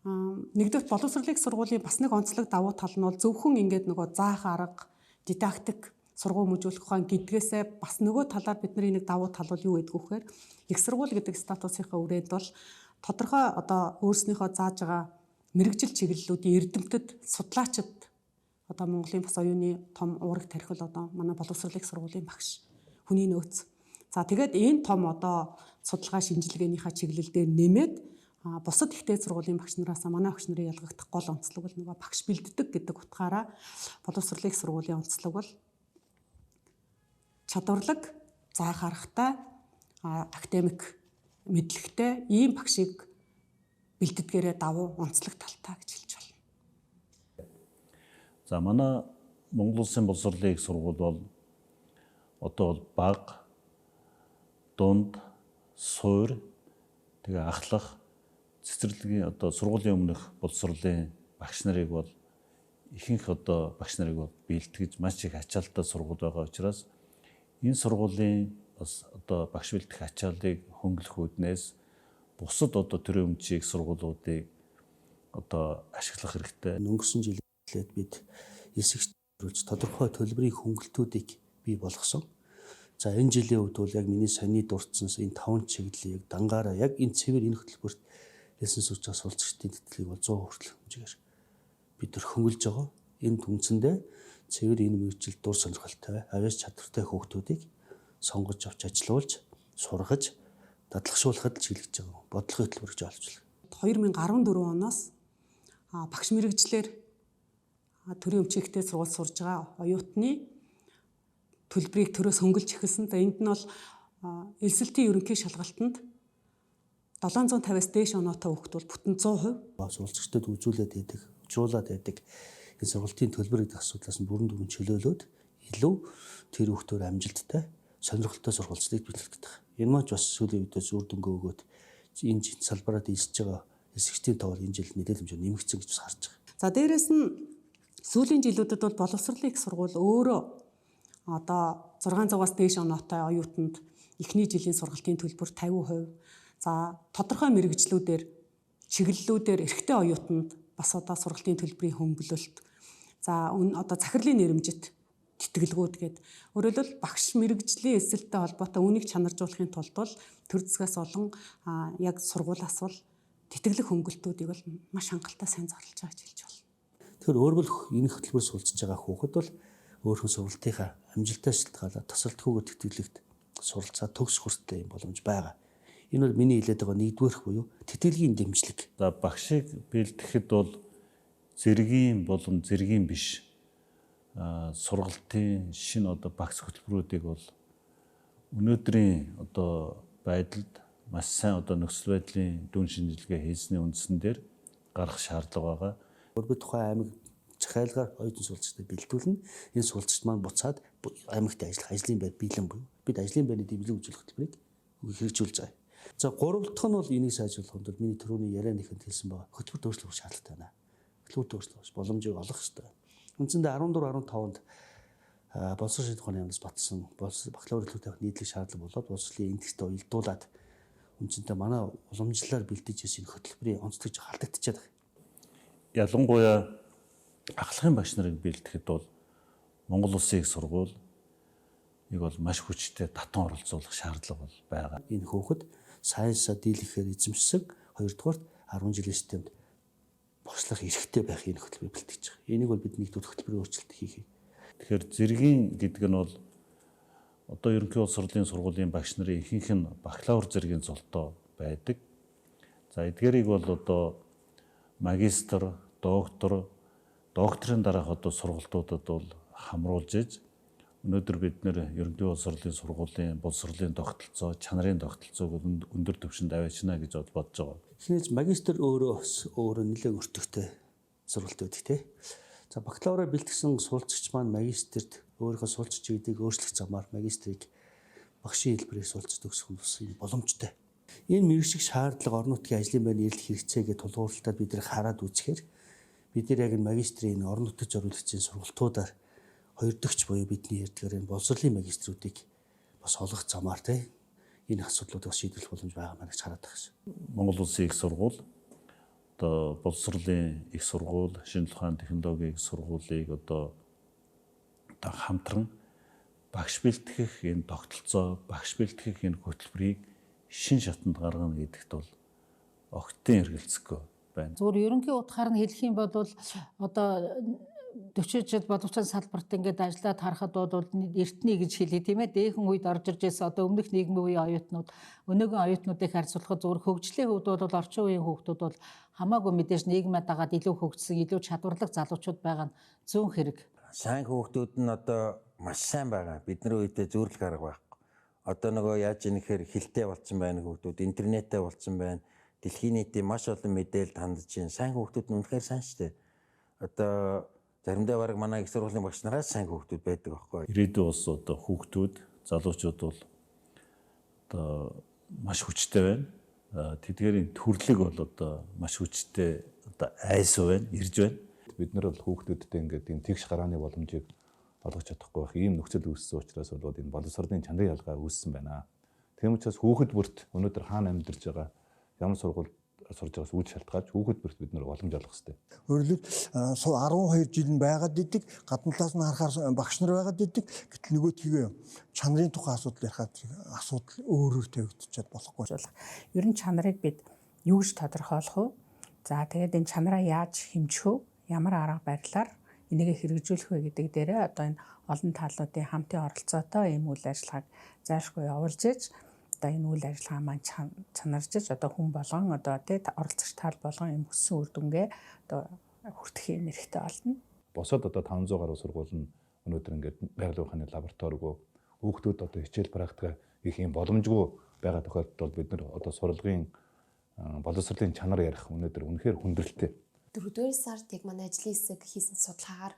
нэгдүгээр боловсролын их сургуулийн бас нэг онцлог давуу тал нь бол зөвхөн ингээд нөгөө заах арга, дидактик сургууль хүмүүжүүлэх ухаан гэдгээсээ бас нөгөө талаар бидний нэг давуу тал бол юу гэдэг вэ гэхээр их сургууль гэдэг статусынхаа үрээд бол тодорхой одоо өөрснийхөө зааж байгаа мэрэгжил чиглэлүүдийн эрдэмтэд судлаачид одоо Монголын бас оюуны том уураг тархил одоо манай боловсролын их сургуулийн багш хүний нөөц. За тэгээд энэ том одоо судалгаа шинжилгээнийхээ чиглэл дээр нэмээд бусад ихтэй сургуулийн багш нараас манай багш нарын ялгагдах гол онцлог бол нөгөө багш бэлддэг гэдэг утгаараа боловсролын их сургуулийн онцлог бол чадварлаг, заах аргатай, академик мэдлэгтэй ийм багшийг бэлддгээрээ давуу онцлог талтай гэж хэлж байна. За манай Монгол Улсын боловсролын их сургууль бол одоо бол бага, дунд, суур, тэгээ ахлах, цэцэрлэгийн одоо сургуулийн өмнөх боловсролын багш нарыг бол ихэнх одоо багш нарыг бол бэлтгэж маш их ачаалттай сургууль байгаа учраас энэ сургуулийн бас одоо багш бэлтгэх ачааллыг хөнгөлөх үүднээс бусад одоо төрийн өмчийн их сургуулиудыг одоо ашиглах хэрэгтэй. Өнгөрсөн жилээд бид элсэгч тодорхой төлбөрийн хөнгөлтүүдийг бий болгосон. За энэ жилийн үед бол яг миний саяны дурдсан энэ 5 чиглэлийг дангаараа яг энэ цэвэр энэ хөтөлбөрт элсэн сууж байгаа суралцагчдын тэтгэлийг бол 100% хүртэл хэмжээгээр бид нар хөнгөлж байгаа. Энэ үндсэндээ цэвэр энэ мэргэжил дур сонирхолтой, авьяас чадвартай хүүхдүүдийг сонгож авч ажилуулж, сургаж, дадлагшуулахад л чиглэж байгаа. Бодлогын хөтөлбөр гэж олж байна. 2014 оноос багш мэргэжлэр төрийн өмчийн сургууль сурж байгаа оюутны төлбөрийг төрөөс хөнгөлж эхэлсэн. За энд нь бол элсэлтийн ерөнхий шалгалтанд 750-аас дээш оноотой хүүхд бол бүтэн 100%. Суралцагчдад үзүүлээд байдаг, учруулад байдаг энэ сургалтын төлбөр гэдэг асуудлаас нь бүрэн дүгэн чөлөөлөөд илүү тэр хүүхдээр амжилттай сонирхолтой сургалцлыг бэлтгэх гэдэг. Энэ маань ч бас сүүлийн үедээ үр дүнгээ өгөөд энэ салбараа элсэж байгаа элсэгчдийн тоо энэ жил нэлээд хэмжээнд нэмэгдсэн гэж бас харж байгаа. За дээрэс нь сүүлийн жилүүдэд бол боловсролын их сургууль өөрөө Одоо 600-аас дээш оноотой оюутанд эхний жилийн сургалтын төлбөр 50%. За тодорхой мэргэжлүүдээр чиглэлүүдээр эрэгтэй оюутанд бас одоо сургалтын төлбөрийн хөнгөлөлт. За одоо захирлын нэрэмжит тэтгэлгүүд гээд өөрөөр хэлбэл багш мэргэжлийн эсэлттэй холбоотой үүнийг чанаржуулахын тулд бол төр засгаас болон яг сургуулиас бол тэтгэлэг хөнгөлтүүдийг бол маш хангалттай сайн зарлж байгаа гэж хэлж байна. Тэгэхээр өөрөөр энэ хөтөлбөр суралцж байгаа хүүхэд бол өөрхөн сургалтынхаа амжилтаас шалтгаалаад тасралтгүйгээр тэтгэлэгт суралцаа төгс хүртэлтэй юм боломж байгаа. Энэ бол миний хэлээд байгаа нэгдүгээрх буюу тэтгэлгийн дэмжлэг. За багшийг бэлтгэхэд бол зэргийн болон зэргийн биш сургалтын шинэ одоо багц хөтөлбөрүүдийг бол өнөөдрийн одоо байдалд маш сайн одоо нөхцөл байдлын дүн шинжилгээ хийсний үндсэн дээр гарах шаардлага байгаа. Би тухайн аймаг захиалгаар оюутан суралцагчдыг бэлдүүлнэ. Энэ суралцагч маань буцаад аймагт ажиллах ажлын байр бэлэн буюу бид ажлын байрны дэмжлэг үзүүлэх хөтөлбөрийг хэрэгжүүлж байгаа. За гурав дахь нь бол энийг сайжруулахын тулд миний түрүүний ярианы ихэнд хэлсэн байгаа хөтөлбөр өөрчлөх шаардлагатай байна. Хөтөлбөр өөрчлөх боломжийг олох хэрэгтэй. Үндсэндээ 14 15-нд боловсрол шийдэх ухааны яамнаас батсан бакалавр төлөв тавих нийтлэг шаардлага болоод боловсролын индекстэй уялдуулаад үндсэндээ манай уламжлалаар бэлдэж ирсэн хөтөлбөрийн онцлог халдагдчихад байна. Ялангуяа ахлахын багш нарыг бэлтгэхэд бол Монгол Улсын их сургууль ийг бол маш хүчтэй татан оролцуулах шаардлага бол байгаа. Энэ хүүхэд сайнсаа дийлэхээр эзэмшсэн, хоёрдугаарт 10 жилийн системд багшлах эрхтэй байх энэ хөтөлбөрийг бэлтгэж байгаа. Энийг бол бид нэгдүгээр хөтөлбөрийн өөрчлөлт хийх. Тэгэхээр зэргийн гэдэг нь бол одоо ерөнхий боловсролын сургуулийн багш нарын ихэнх нь бакалавр зэргийн цолтой байдаг. За эдгээрийг бол одоо магистр, доктор, докторын дараах одоо сургалтуудад бол хамруулж иж өнөөдөр бид нэр ерөнхий боловсролын сургуулийн боловсролын тогтолцоо, чанарын тогтолцоог өндөр түвшинд аваачна гэж бодож байгаа. Эхнээс магистр өөрөө нэлээд өртөгтэй сургалт байдаг тий. За бакалавраа бэлтгэсэн суралцагч маань магистрт өөрийнхөө суралцж чиглэлийг өөрчлөх замаар магистрийг багшийн хэлбэрээр суралцж төгсөх нь бас боломжтой. Энэ мэргэжих шаардлага орон нутгийн ажлын байрны эрэлт хэрэгцээгээ тулгуурлалтаар бид нар хараад үзэхээр бид нар яг энэ магистрийн орон нутгад зориулагдсан сургалтуудаар хоёр дэгч буюу бидний ярьдгаар энэ боловсролын магиструудыг бас олох замаар тий энэ асуудлуудыг бас шийдвэрлэх боломж байгаа маа гэж хараад байгаа шээ. Монгол Улсын их сургууль одоо боловсролын их сургууль, шинжлэх ухааны технологийн их сургуулийг одоо хамтран багш бэлтгэх энэ тогтолцоо, багш бэлтгэх энэ хөтөлбөрийг шин шатанд гаргана гэдэгт бол огтын эргэлзэхгүй байна. Зүгээр ерөнхий утгаар нь хэлэх юм бол одоо 40 жил боловсролын салбарт ингээд ажиллаад харахад бол эртний гэж хэлье тийм ээ. Дээхэн үед орж ирж байсан одоо өмнөх нийгмийн үеийн оюутнууд өнөөгийн оюутнуудыг харьцуулахад зүгээр хөгжлийн хувьд бол орчин үеийн хүүхдүүд бол хамаагүй мэдээж нийгмээ дагаад илүү хөгжсөн, илүү чадварлаг залуучууд байгаа нь зүүн хэрэг. Сайн хүүхдүүд нь одоо маш сайн байгаа. Бидний үедээ зүйрлэх арга байхгүй. Одоо нөгөө яаж ийм хилтэй болцсон байна хүүхдүүд, интернеттэй болцсон байна. Дэлхийн нийтийн маш олон мэдээлэлд хандж байна. Сайн хүүхдүүд нь үнэхээр сайн шүү дээ. Одоо заримдаа бараг манай их сургуулийн багш нараас сайн хүүхдүүд байдаг байхгүй. Ирээдүйн улс одоо хүүхдүүд, залуучууд бол одоо маш хүчтэй байна. Тэдгээрийн төрлөг бол одоо маш хүчтэй одоо айсуу байна, ирж байна. Бид нар бол хүүхдүүдтэй ингээд ийм тэгш гарааны боломжийг олгож чадахгүй байх ийм нөхцөл үүссэн учраас бол энэ боловсролын чанарын ялгаа үүссэн байна. Тийм учраас хүүхэд бүрт өнөөдөр хаана амьдарч байгаа, ямар сургуульд сурж байгаас үл шалтгаалж хүүхэд бүрт бид нар боломж олгох хэрэгтэй. Өөрөлд 12 жил нь байгаад идэг, гадна талаас нь харахаар багш нар байгаад идэг. Гэтэл нөгөөдхийгөө чанарын тухай асуудал ярихад асуудал өөрөөр тавигдчихад болохгүй. Ер нь чанарыг бид юу гэж тодорхойлох вэ? За тэгээд энэ чанараа яаж хэмжих вэ? Ямар арга барилаар энийг хэрэгжүүлэх вэ гэдэг дээрээ одоо энэ олон талуудын хамтын оролцоотой ийм үйл ажиллагааг зайлшгүй явуулж иж одоо энэ үйл ажиллагаа маань чанарж одоо хүн болгон одоо тий оролцогч тал болгон юм хүссэн үр дүнгээ одоо хүртэх юм эрхтэй болно. Босод одоо 500 гаруй сургууль нь өнөөдөр ингээд байгалийн ухааны лабораторигүй хүүхдүүд одоо хичээл практика их юм боломжгүй байгаа тохиолдолд бид нар одоо сурлагын боловсролын чанар ярих өнөөдөр үнэхээр хүндрэлтэй. 4-р сард яг манай ажлын хэсэг хийсэн судалгаагаар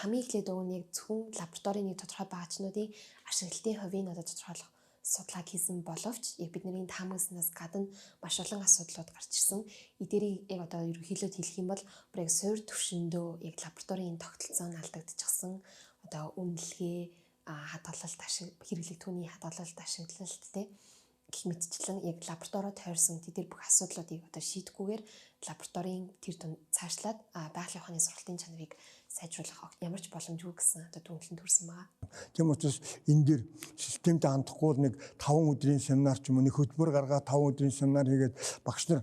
хамгийн эхлээд өгөн яг зөвхөн лабораторийн нэг тодорхой баачнуудын ашиглалтын хувийг одоо тодорхойлох судалгааг хийсэн боловч яг бидний таамагласнаас гадна маш олон асуудлууд гарч ирсэн. Эдгээрийг яг одоо ерөнхийлөлт хэлэх юм бол бүр яг суур түвшиндөө яг лабораторийн тогтолцоо нь алдагдчихсан. Одоо үнэлгээ, хадгалалт хэрэглэгдэхүүний хадгалалт, ашиглалт те гэх мэтчлэн яг лабораторио тойрсон тэдгээр бүх асуудлуудыг одоо шийдэхгүйгээр лабораторийн тэр дунд цаашлаад байгалийн ухааны сургалтын чанарыг сайжруулах ямар ч боломжгүй гэсэн одоо дүгнэлтэнд хүрсэн байгаа. Тийм учраас энэ дэр системд хандахгүй бол нэг 5 өдрийн семинар ч юм уу нэг хөтөлбөр гаргаад 5 өдрийн семинар хийгээд багш нар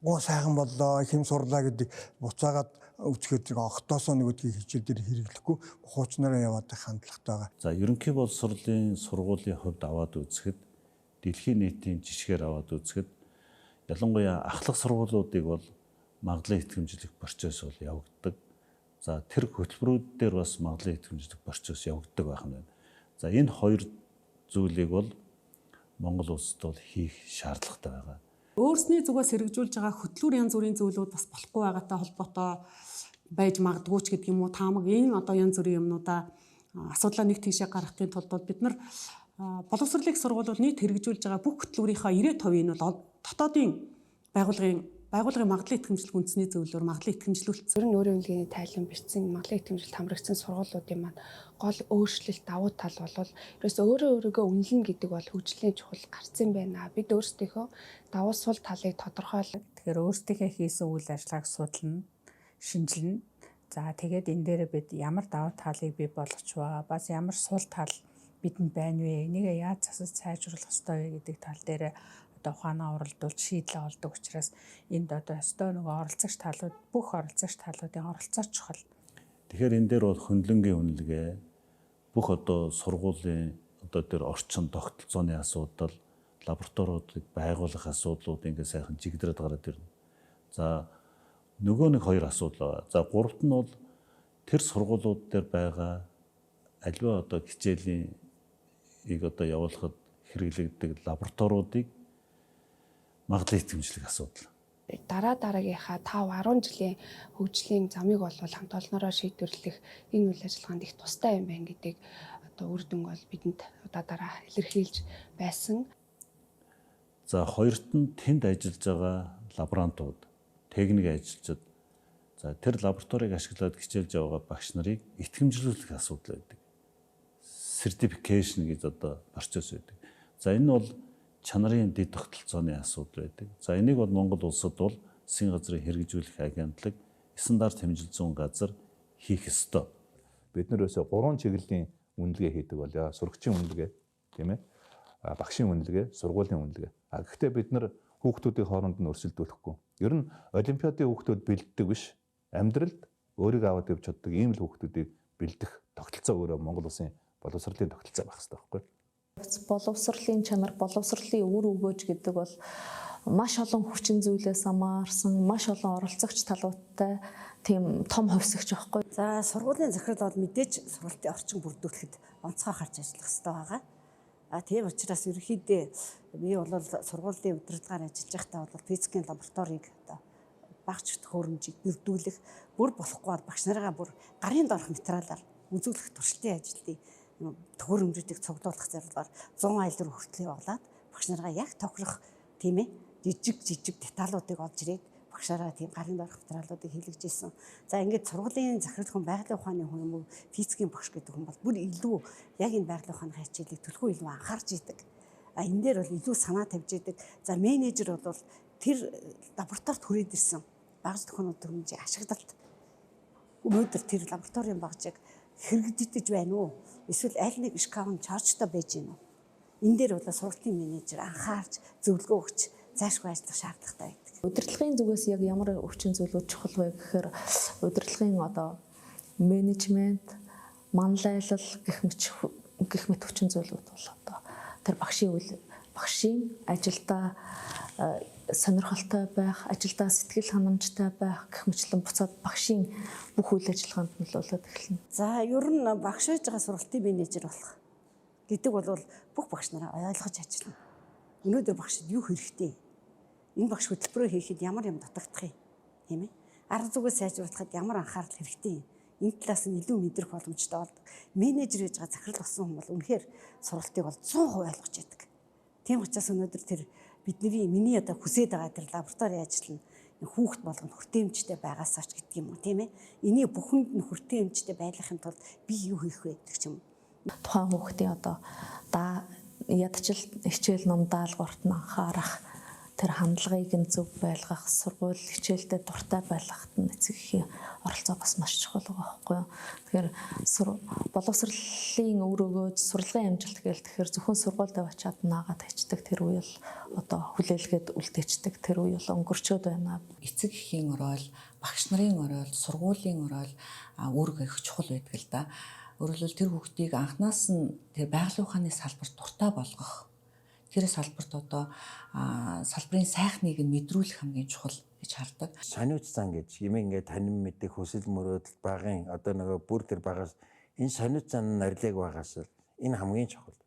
оо сайхан боллоо, их юм сурлаа гэдэг буцаагаад үзэхэд огтоосоо нэг өдгийг хичээл дээр хэрэглэхгүй хуучнараа яваад байх хандлагатай байгаа. За ерөнхий боловсролын сургуулийн хувьд аваад үзэхэд дэлхийн нийтийн жишгээр аваад үзэхэд ялангуяа ахлах сургуулиудыг бол магадлан итгэмжлэх процесс бол явагддаг. За тэр хөтөлбөрүүд дээр бас магадлан итгэмжлэх процесс явагддаг байх нь байна. За энэ хоёр зүйлийг бол Монгол улсад бол хийх шаардлагатай байгаа. Өөрсний зүгээс хэрэгжүүлж байгаа хөтлүүр янз бүрийн зүйлүүд бас болохгүй байгаатай холбоотой байж магадгүй ч гэдэг юм уу. Таамаг энэ одоо янз бүрийн юмнуудаа асуудлаа нэг тийшээ гаргахын тулд бол бид нар боловсролын сургууль бол нийт хэрэгжүүлж байгаа бүх хөтлүүрийнхаа 90% нь бол дотоодын байгууллагын магадлан итгэмжлэх үндэсний зөвлөлөөр магадлан итгэмжлүүлсэн. Ер нь өөрийн үнэлгээний тайлан бичсэн магадлан итгэмжлэлт хамрагдсан сургуулиудын маань гол өөрчлөлт давуу тал бол ерөөсөө өөрөө өөрийгөө үнэлнэ гэдэг бол хөгжлийн чухал гарц юм байна. Бид өөрсдийнхөө давуу сул талыг тодорхойлно. Тэгэхээр өөрсдийнхээ хийсэн үйл ажиллагааг судлана, шинжилнэ. За тэгээд энэ дээрээ бид ямар давуу талыг бий болгоч вэ? Бас ямар сул тал бидэнд байна вэ? Энийг яаж засаж сайжруулах ёстой вэ гэдэг тал дээр одоо ухаанаа уралдуулж шийдлээ олдог учраас энд одоо ёстой нөгөө оролцогч талууд бүх оролцогч талуудын оролцоо чухал. Тэгэхээр энэ дээр бол хөндлөнгийн үнэлгээ бүх одоо сургуулийн одоо тэр орчин тогтолцооны асуудал, лабораториудыг байгуулах асуудлууд ингээд сайхан жигдрээд гараад ирнэ. За нөгөө нэг хоёр асуудал байгаа. За гуравт нь бол тэр сургуулиуд дээр байгаа аливаа одоо хичээлийн ийг одоо явуулахад хэрэглэгддэг лабораториудыг магадлан итгэмжлэх асуудал. Дараа дараагийнхаа 5 10 жилийн хөгжлийн замыг бол хамт олноороо шийдвэрлэх энэ үйл ажиллагаанд их тустай юм байна гэдгийг одоо үр дүнг бол бидэнд удаа дараа илэрхийлж байсан. За хоёрт нь тэнд ажиллаж байгаа лаборантууд, техник ажилчид за тэр лабораторийг ашиглаад хичээлж яваа багш нарыг итгэмжлүүлэх асуудал байдаг. Certification гэж одоо процесс байдаг. За энэ бол чанарын дэд тогтолцооны асуудал байдаг. За энийг бол Монгол улсад бол засгийн газрын хэрэгжүүлэх агентлаг, стандарт хэмжил зүйн газар хийх ёстой. Бид нар өсөө 3 чиглэлийн үнэлгээ хийдэг болёо. Сурагчийн үнэлгээ, тийм ээ. Багшийн үнэлгээ, сургуулийн үнэлгээ. А гэхдээ бид нар хүүхдүүдийн хооронд нь өрсөлдүүлэхгүй. Ер нь олимпиадын хүүхдүүд бэлддэг биш. Амьдралд өөрийгөө аваад явж чаддаг ийм л хүүхдүүдийг бэлдэх тогтолцоо өөрөө Монгол улсын боловсролын тогтолцоо байх хэрэгтэй байхгүй юу? Боловсролын чанар, боловсролын үр өгөөж гэдэг бол маш олон хүчин зүйлээс хамаарсан, маш олон оролцогч талуудтай тийм том хувьсагч байхгүй. За сургуулийн захирал бол мэдээж сургалтын орчин бүрдүүлэхэд онцгой харж ажиллах хэрэгтэй байгаа. А тийм учраас ерөнхийдөө би бол сургуулийн удирдлагаар ажиллаж байхдаа бол физикийн лабораторийг одоо багч төхөөрөмжийг бүрдүүлэх, бүр болохгүй бол багш нарыгаа бүр гарын доорх материалаар үзүүлэх туршилтын ажлыг төхөөрөмжүүдийг цуглуулах зорилгоор 100 айл руу хүртэл явуулаад багш нараа яг тохирох тийм жижиг деталуудыг олж ирээд багшаараа тийм гарын доорх материалуудыг хийлгэж ирсэн. За ингээд сургуулийн захирал хүн, байгалийн ухааны хүн юм уу, физикийн багш гэдэг хүн бол бүр илүү яг энэ байгалийн ухааны хичээлийг төлхөө илүү анхаарч идэг. А энэ дээр бол илүү санаа тавьж идэг. За менежер бол тэр лабораторид хүрээд ирсэн багж төхөөрөмжийн ашиглалт өнөөдөр тэр лабораторийн багжийг хэрэгжиж байна уу? Эсвэл аль нэг шкаф нь чаржтай байж гэнэ үү? Энэ дээр бол сургалтын менежер анхаарч зөвлөгөө өгч заашгүй ажиллах шаардлагатай байдаг. Удирдлагын зүгээс яг ямар хүчин зүйлүүд чухал вэ гэхээр удирдлагын одоо менежмент, манлайлал гэх мэт хүчин зүйлүүд бол одоо тэр багшийн ажилдаа сонирхолтой байх, ажилдаа сэтгэл ханамжтай байх гэх мэтлэн буцаад багшийн бүх үйл ажиллагаанд нөлөөлөд эхэлнэ. За ер нь багш байж байгаа сургалтын менежер болох гэдэг бол бүх багш нараа ойлгож ажиллана. Өнөөдөр багшд юу хэрэгтэй? Энэ багш хөтөлбөрөө хийхэд ямар юм дутагдах юм? Тийм ээ? Арга зүгээс сайжруулахад ямар анхаарал хэрэгтэй юм? Энэ талаас нь илүү мэдрэх боломжтой болдог. Менежер байж байгаа захирал болсон хүн бол үнэхээр сургалтыг бол 100% ойлгож яадаг. Тийм учраас өнөөдөр тэр бидний миний одоо хүсээд байгаа тэр лабораторийн ажил нь хүүхд болгоно хүртээмжтэй байгаасаа ч гэдэг юм уу, тийм ээ. Энийг бүхэнд нь хүртээмжтэй байлгахын тулд би юу хийх вэ гэдэг ч юм уу. Тухайн хүүхдийн одоо ядчил хичээл ном даалгаварт нь анхаарах, тэр хандлагыг нь зөв байлгах, сургууль хичээлдээ дуртай байлгахад нь эцэг эхийн оролцоо бас маш чухал байгаа байхгүй юу. Тэгэхээр боловсролын үр өгөөж, сурлагын амжилт гээл тэгэхээр зөвхөн сургуульд аваачаад наагаад хайчдаг тэр үе л одоо хүлээлгээд үлдээчдэг тэр үе л өнгөрчөөд байна. Эцэг эхийн орол, багш нарын орол, сургуулийн орол үүрэг их чухал байдаг л да. Өөрөөр хэлбэл тэр хүүхдийг анханаас нь тэр байгалийн ухааны салбарт дуртай болгох, тэр салбарт одоо салбарын сайхныг нь мэдрүүлэх хамгийн чухал гэж хардаг. Сониуч зан гэж юм ингээд танин мэдэх хүсэл мөрөөдөл багын одоо нөгөө бүр тэр багаас энэ сониуч зан нь арилег байгаас л энэ хамгийн чухал.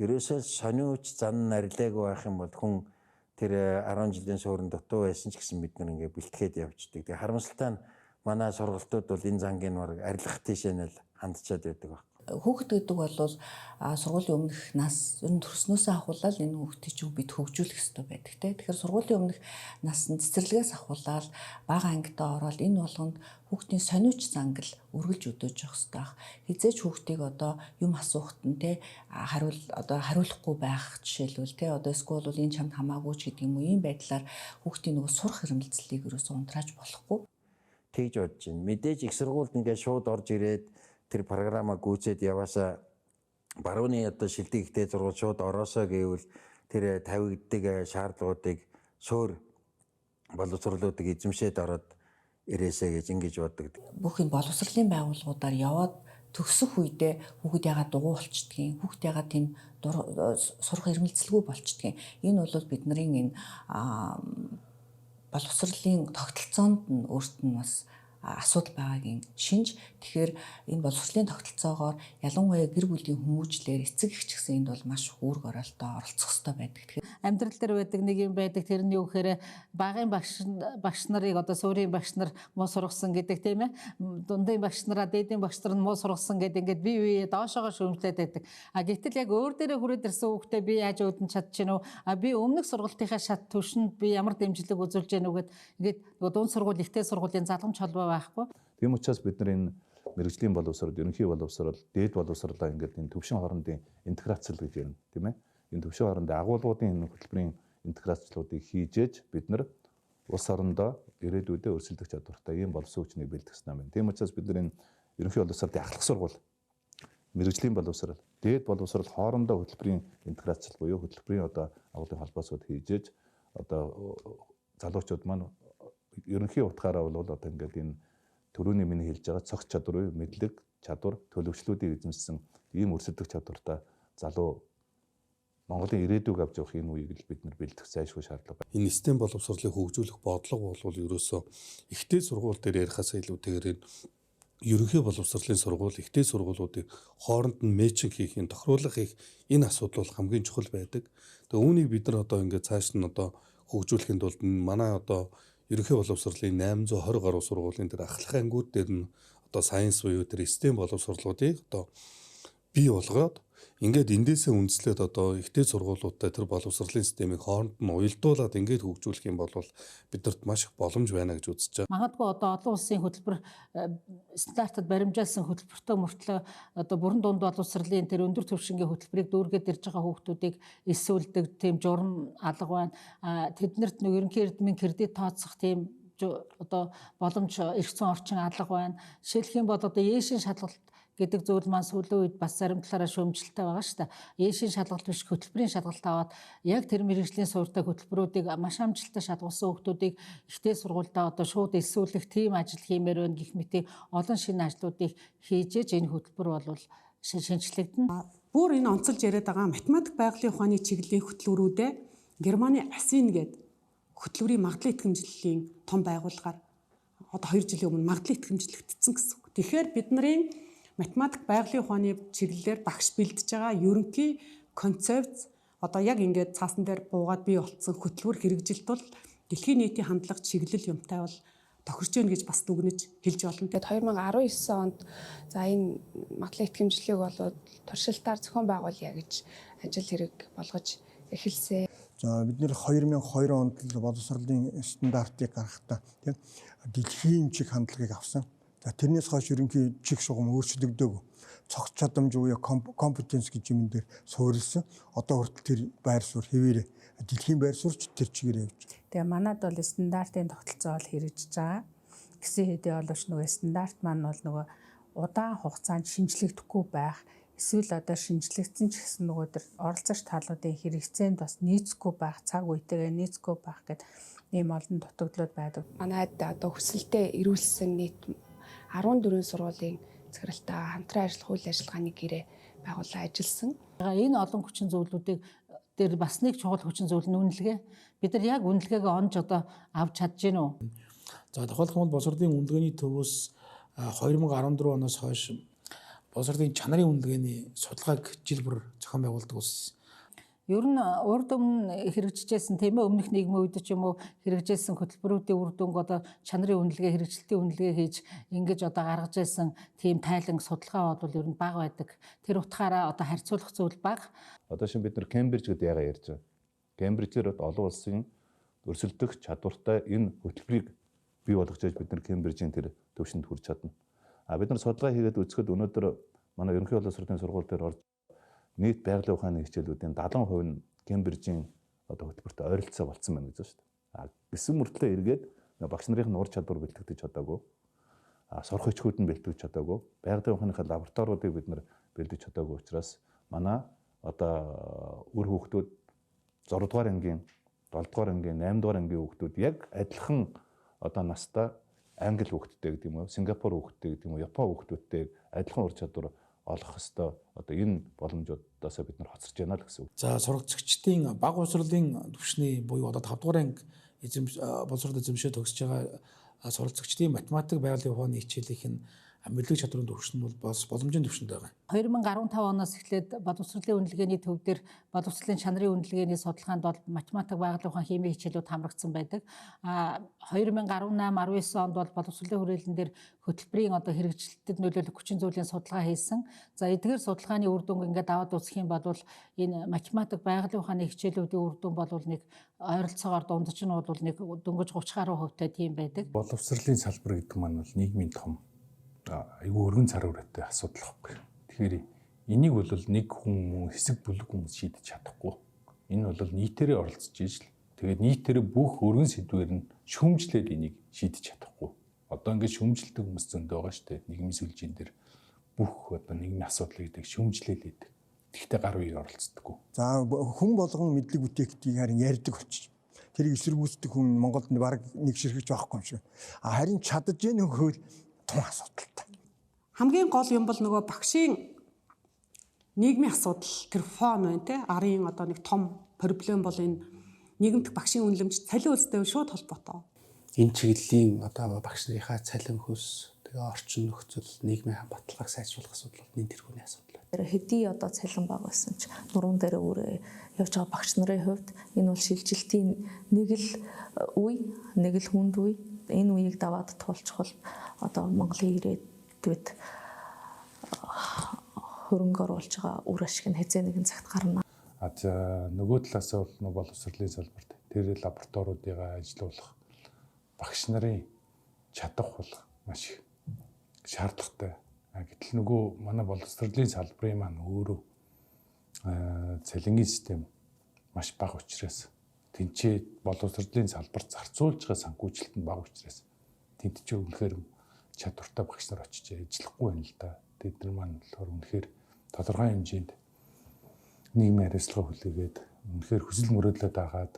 Ерөөсөө сониуч зан нь арилег байх юм бол хүн тэр 10 жилийн суурин дутуу байсан ч гэсэн бид нар ингээд бэлтгээд явждаг. Тэгээ харамсалтай нь манай сургалтууд бол энэ зангийн бараг арилгах тийшээ нь л хандчаад байдаг баг. Хүүхэд гэдэг бол сургуулийн өмнөх нас ер нь төрснөөсөө ахуулаад энэ хүүхдийг чинь бид хөгжүүлэх ёстой байдаг те. Тэгэхээр сургуулийн өмнөх нас нь цэцэрлэгээс ахуулаад бага ангидаа ороод энэ болгонд хүүхдийн сониуч зангал үргэлж өдөөж явах ёстой ах. Хизээч хүүхдийг одоо юм асуухт нь те хариулахгүй байх жишээлбэл те одоо эсвэл бол энэ чамд хамаагүй ч гэдэг юм уу, ийм байдлаар хүүхдийн нөгөө сурах хэрмэлзлийг ерөөсөө унтрааж болохгүй. Тэгж бодож байна. Мэдээж их сургуульд ингээд шууд орж ирээд тэр програмаа гүйцээд яваасаа барууны одоо шилдэг ихтэй зургал шууд ороосоо гэвэл тэр тавигддаг шаардлагуудыг суур боловсрлуудыг эзэмшээд ороод ирээсэ гэж ингэж боддог. Бүх энэ боловсролын байгууллагуудаар яваад төгсөх үедээ хүүхэд ягаад дугуй болчдгийг, хүүхэд ягаад тийм сурах эрмэлзэлгүй болчдгийг. Энэ бол бидний энэ боловсролын тогтолцоонд нь өөрт нь бас асуудал байгаагийн шинж. Тэгэхээр энэ боловсролын тогтолцоогоор ялангуяа гэр бүлийн хүмүүжлэр эцэг эх ч гэсэн энд бол маш үүрэг оролтоо оролцох ёстой байдаг. Тэгэхээр амьдрал дээр байдаг нэг юм байдаг. Тэр нь юу гэхээр багын багш нарыг одоо суурийн багш нар муу сургасан гэдэг тийм ээ. Дундын багш нараа дээдийн багш нар нь муу сургасан гэдэг ингээд бие бие доошоогоо шүүмжлээд байдаг. А гэтэл яг өөр дээрээ хүрээд ирсэн хүүхдээ би яаж үүдэн чадчих гэнэ үү? А би өмнөх сургалтынхаа шат түвшинд би ямар дэмжлэг үзүүлж гэнэ үү гэд ингээд нөгөө дунд сургууль, ихтэй сургуулийн залгамж холбоо байхгүй. Тийм учраас бид нар энэ мэргэжлийн боловсрол, ерөнхий боловсрол, дээд боловсрлоо ингээд энэ төвшин хоорондын интеграцил гэж ярина, тийм ээ. Энэ төвшин хоорондын агуулгуудын энэ хөтөлбөрийн интеграцлуудыг хийжээж бид нар улс орондоо ирээдүйдээ өрсөлдөх чадвартай ийм боловсон хүчнийг бэлдэх ёстой юм байна. Тийм учраас бид нар энэ ерөнхий боловсролын ахлах сургууль, мэргэжлийн боловсрол, дээд боловсрол хоорондоо хөтөлбөрийн интеграцил буюу хөтөлбөрийн одоо агуулгын холбоосууд хийжээж одоо залуучууд маань ерөнхий утгаараа бол одоо ингээд энэ төрөүний миний хэлж байгаа цогц чадвар, мэдлэг, чадвар, төлөвчлүүдийг эзэмшсэн ийм өрсөлдөх чадвартай залуу Монголын ирээдүйг авч явах энэ үеийг л бид нар бэлдэх зайлшгүй шаардлага байна. Энэ STEM боловсролыг хөгжүүлэх бодлого бол ерөөсөө ихтэй сургууль дээр ярихаас илүүтэйгээр энэ ерөнхий боловсролын сургууль, ихтэй сургуулиудыг хооронд нь мэйчинг хийх, энэ тохируулах хийх энэ асуудал бол хамгийн чухал байдаг. Тэгээ үүнийг бид нар одоо ингээд цааш нь одоо хөгжүүлэхийн тулд манай одоо ерөнхий боловсролын 820 гаруй сургуулийн тэр ахлах ангиуд дээр нь одоо science буюу тэр STEM боловсрлуудыг одоо бий болгоод ингээд эндээсээ үндэслээд одоо ихтэй сургуулиудтай тэр боловсролын системийг хооронд нь уялдуулаад ингээд хөгжүүлэх юм бол бидэрт маш их боломж байна гэж үзэж байгаа. Магадгүй одоо олон улсын хөтөлбөр стандартад баримжаалсан хөтөлбөртөө мөртлөө одоо бүрэн дунд боловсролын тэр өндөр түвшингийн хөтөлбөрийг дүүргээд ирж байгаа хүүхдүүдийг элсүүлдэг тийм журам алга байна. Тэднэрт нэг ерөнхий эрдмийн кредит тооцох тийм одоо боломж эрх зүйн орчин алга байна. Жишээлх юм бол одоо Ээшийн шалгалт гэдэг зүйл маань сүүлийн үед бас зарим талаараа шүүмжлэлтэй байгаа шүү дээ. Ээшийн шалгалт биш хөтөлбөрийн шалгалт аваад яг тэр мэргэжлийн суурьтай хөтөлбөрүүдийг маш амжилттай шалгуулсан хүүхдүүдийг ихтэй сургуульдаа одоо шууд элсүүлэх тийм ажил хиймээр байна гэх мэтийн олон шинэ ажлуудыг хийж энэ хөтөлбөр бол шинэчлэгдэнэ. Бүр энэ онцолж яриад байгаа математик байгалийн ухааны чиглэлийн хөтөлбөрүүдээ Германы АСИН гэдэг хөтөлбөрийн магадлал итгэмжлэлийн том байгууллагаар одоо 2 жилийн өмнө магадлал итгэмжлэгдсэн гэсэн үг. Тэгэхээр бидний математик байгалийн ухааны чиглэлээр багш бэлдэж байгаа ерөнхий концепц одоо яг ингээд цаасан дээр буугаад бий болцсон хөтөлбөр хэрэгжилт бол дэлхийн нийтийн хандлага чиглэл юмтай бол тохирч гэнэ гэж бас дүгнэж хэлж болно. Тэгээд 2019 онд за энэ магадлал итгэмжлэлийг бол туршилтаар зохион байгуулъя гэж ажил хэрэг болгож эхэлсэн. За бид нэр 2002 онд л боловсролын стандартыг гаргахдаа тийм дэлхийн чиг хандлагыг авсан. За тэрнээс хойш ерөнхий чиг шугам өөрчлөгдөөгүй. Цогц чадамж буюу компетенс гэж юм дээр суурилсан. Одоо хүртэл тэр байр суурь хэвээрээ дэлхийн байр суурьч тэр чигээр явж байна. Тэгээ манад бол стандартын тогтолцоо бол хэрэгжиж байгаа. Гэсэн хэдий боловч нөгөө стандарт маань бол нөгөө удаан хугацаанд шинжлэгдэхгүй байх, эсвэл одоо шинжлэгдсэн ч гэсэн нөгөө тэр оролцогч талуудын хэрэгцээнд бас нийцэхгүй байх, цаг үетэйгээ нийцэхгүй байх гэд ийм олон дутагдлууд байдаг. Манайд одоо хүсэлтэд ирүүлсэн нийт 14 сургуулийн захиралтай хамтран ажиллах үйл ажиллагааны гэрээ байгуулан ажилласан. Энэ олон хүчин зүйлүүдийг дээр бас нэг чухал хүчин зүйл нь үнэлгээ. Бид нар яг үнэлгээгээ онж одоо авч чадж гин үү? За тухайлх юм бол боловсролын үнэлгээний төвөөс 2014 оноос хойш боловсролын чанарын үнэлгээний судалгааг жил бүр зохион байгуулдаг улс. Ер нь урд өмнө хэрэгжижсэн тийм ээ, өмнөх нийгмийн үед ч юм уу хэрэгжижсэн хөтөлбөрүүдийн үр дүнг одоо чанарын үнэлгээ, хэрэгжилтийн үнэлгээ хийж ингэж одоо гаргаж ирсэн тийм тайлан судалгаа бол ер нь бага байдаг. Тэр утгаараа одоо харьцуулах зүйл бага. Одоо шин бид нар Кембриж гэдэг ягаа ярьж байгаа. Кембрижээр олон улсын өрсөлдөх чадвартай энэ хөтөлбөрийг бий болгож байж бид нар Кембрижийн тэр төвшөнд хүрч чадна. А бид нар судалгаа хийгээд үзэхэд өнөөдөр манай ерөнхий боловсролын сургууль дээр орж нийт байгалийн ухааны хичээлүүдийн 70% нь Кембрижийн одоо хөтөлбөрт ойролцоо болцсон байна гэж байна шүү дээ. А гисэн мөртлөө эргээд багш нарын ур чадвар бэлтгэж чадаагүй. А сурах хүчгүүд нь бэлтгэж чадаагүй. Байгалийн ухааныхаа лабораториудыг бид нар бэлдэж чадаагүй учраас манай одоо үр хүүхдүүд 6 дугаар ангийн, 7 дугаар ангийн, 8 дугаар ангийн хүүхдүүд яг адилхан одоо настай англи хүүхдтэй гэдэг юм уу, Сингапур хүүхдтэй гэдэг юм уу, Япон хүүхдүүдтэй адилхан ур чадвар олох ёстой одоо энэ боломжуудаас бид нар хоцорч байна л гэсэн үг. За сургацэгчдийн бага боловсролын түвшний буюу одоо 5 дугаар анги эзэм боловсрол эзэмшээ төгсөж байгаа суралцагчдын математик, байгалийн ухааны хичээлийнх нь мэдлэг чадрын түвшин нь бол бас боломжийн түвшинд байгаа. 2015 оноос эхлээд боловсролын үнэлгээний төв дээр боловсролын чанарын үнэлгээний судалгаанд бол математик, байгалийн ухаан, химийн хичээлүүд хамрагдсан байдаг. А 2018 19 онд бол боловсролын хүрээлэн дээр хөтөлбөрийн одоо хэрэгжилтэд нөлөөлөх хүчин зүйлийн судалгаа хийсэн. За эдгээр судалгааны үр дүнг ингээд аваад үзэх юм бол энэ математик, байгалийн ухааны хичээлүүдийн үр дүн бол нэг ойролцоогоор дундаж нь бол нэг дөнгөж 30 гаруй хувьтай тийм байдаг. Боловсролын салбар гэдэг маань бол нийгмийн том айгүй өргөн цар хүрээтэй асуудал байхгүй. Тэгэхээр энийг бол нэг хүн мөн хэсэг бүлэг хүмүүс шийдэж чадахгүй. Энэ бол нийтээрээ оролцож ижил. Тэгээд нийтээрээ бүх өргөн сэдвээр нь шүүмжлээд энийг шийдэж чадахгүй. Одоо ингээд шүүмжилдэг хүмүүс зөндөө байгаа шүү дээ. Нийгмийн сүлжээн дээр бүх одоо нийгмийн асуудлыг гэдэг шүүмжлээл байдаг. Тэгвэл гар үеэр оролцдоггүй. За хүн болгон мэдлэг бүтээхдгийг харин ярьдаг болчих. Тэрийг эсэргүүцдэг хүн Монголд бараг нэг ширхэгч байхгүй юм шиг. А харин чадаж гэнэ өгөөл тун асуудалтай. Хамгийн гол юм бол нөгөө багшийн нийгмийн асуудал тэр фон байна те, арын одоо нэг том проблем бол энэ нийгэмдэх багшийн үнэлэмж цалин хөлстэй шууд холбоотой. Энэ чиглэлийн одоо багш нарынхаа цалин хөлс, тэгээ орчин нөхцөл, нийгмийн баталгааг сайжруулах асуудал бол нэн тэргүүний асуудал байна. Хэдий одоо цалин бага байсан ч нуруунд дээр өөрөө явж байгаа багш нарын хувьд энэ бол шилжилтийн нэг л үе, нэг л хүнд үе. Энэ үеийг даваад туулчихвал одоо Монголын ирээдүйд хөрөнгө оруулж байгаа үр ашиг нь хэзээ нэгэн цагт гарна. А за нөгөө талаас бол нөгөө боловсролын салбарт тэр лабораториудыг ажилуулах багш нарын чадах бол маш их шаардлагатай. Гэтэл нөгөө манай боловсролын салбарын маань өөрөө цалингийн систем маш бага учраас тэнцээ боловсролын салбарт зарцуулж байгаа санхүүжилт нь бага учраас тэнд чи үнэхээр чадвартай багш нар очиж ажиллахгүй байна л да. Тэд нар маань болохоор үнэхээр тодорхой хэмжээнд нийгмийн хариуцлага хүлээгээд үнэхээр хүсэл мөрөөдлөө дагаад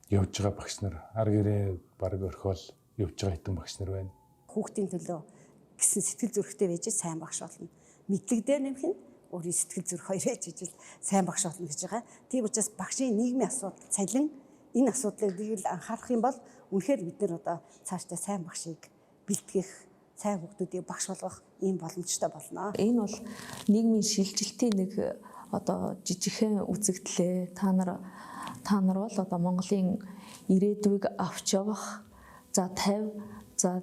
явж байгаа багш нар ар гэрээ бараг орхиол явж байгаа хитэн багш нар байна. Хүүхдийн төлөө гэсэн сэтгэл зүрэхтэй байж сайн багш болно. Мэдлэг дээр нэмэх нь өөрийн сэтгэл зүрх хоёроо чижил сайн багш болно гэж байгаа. Тийм учраас багшийн нийгмийн асуудал, цалин энэ асуудлыг л анхаарах юм бол үнэхээр бид нар одоо цаашдаа сайн багшийг бэлтгэх, сайн хүүхдүүдийг багш болгох ийм боломжтой болно. Энэ бол нийгмийн шилжилтийн нэг одоо жижигхэн үзэгдлээ. Та нар бол одоо Монголын ирээдүйг авч явах за 50 за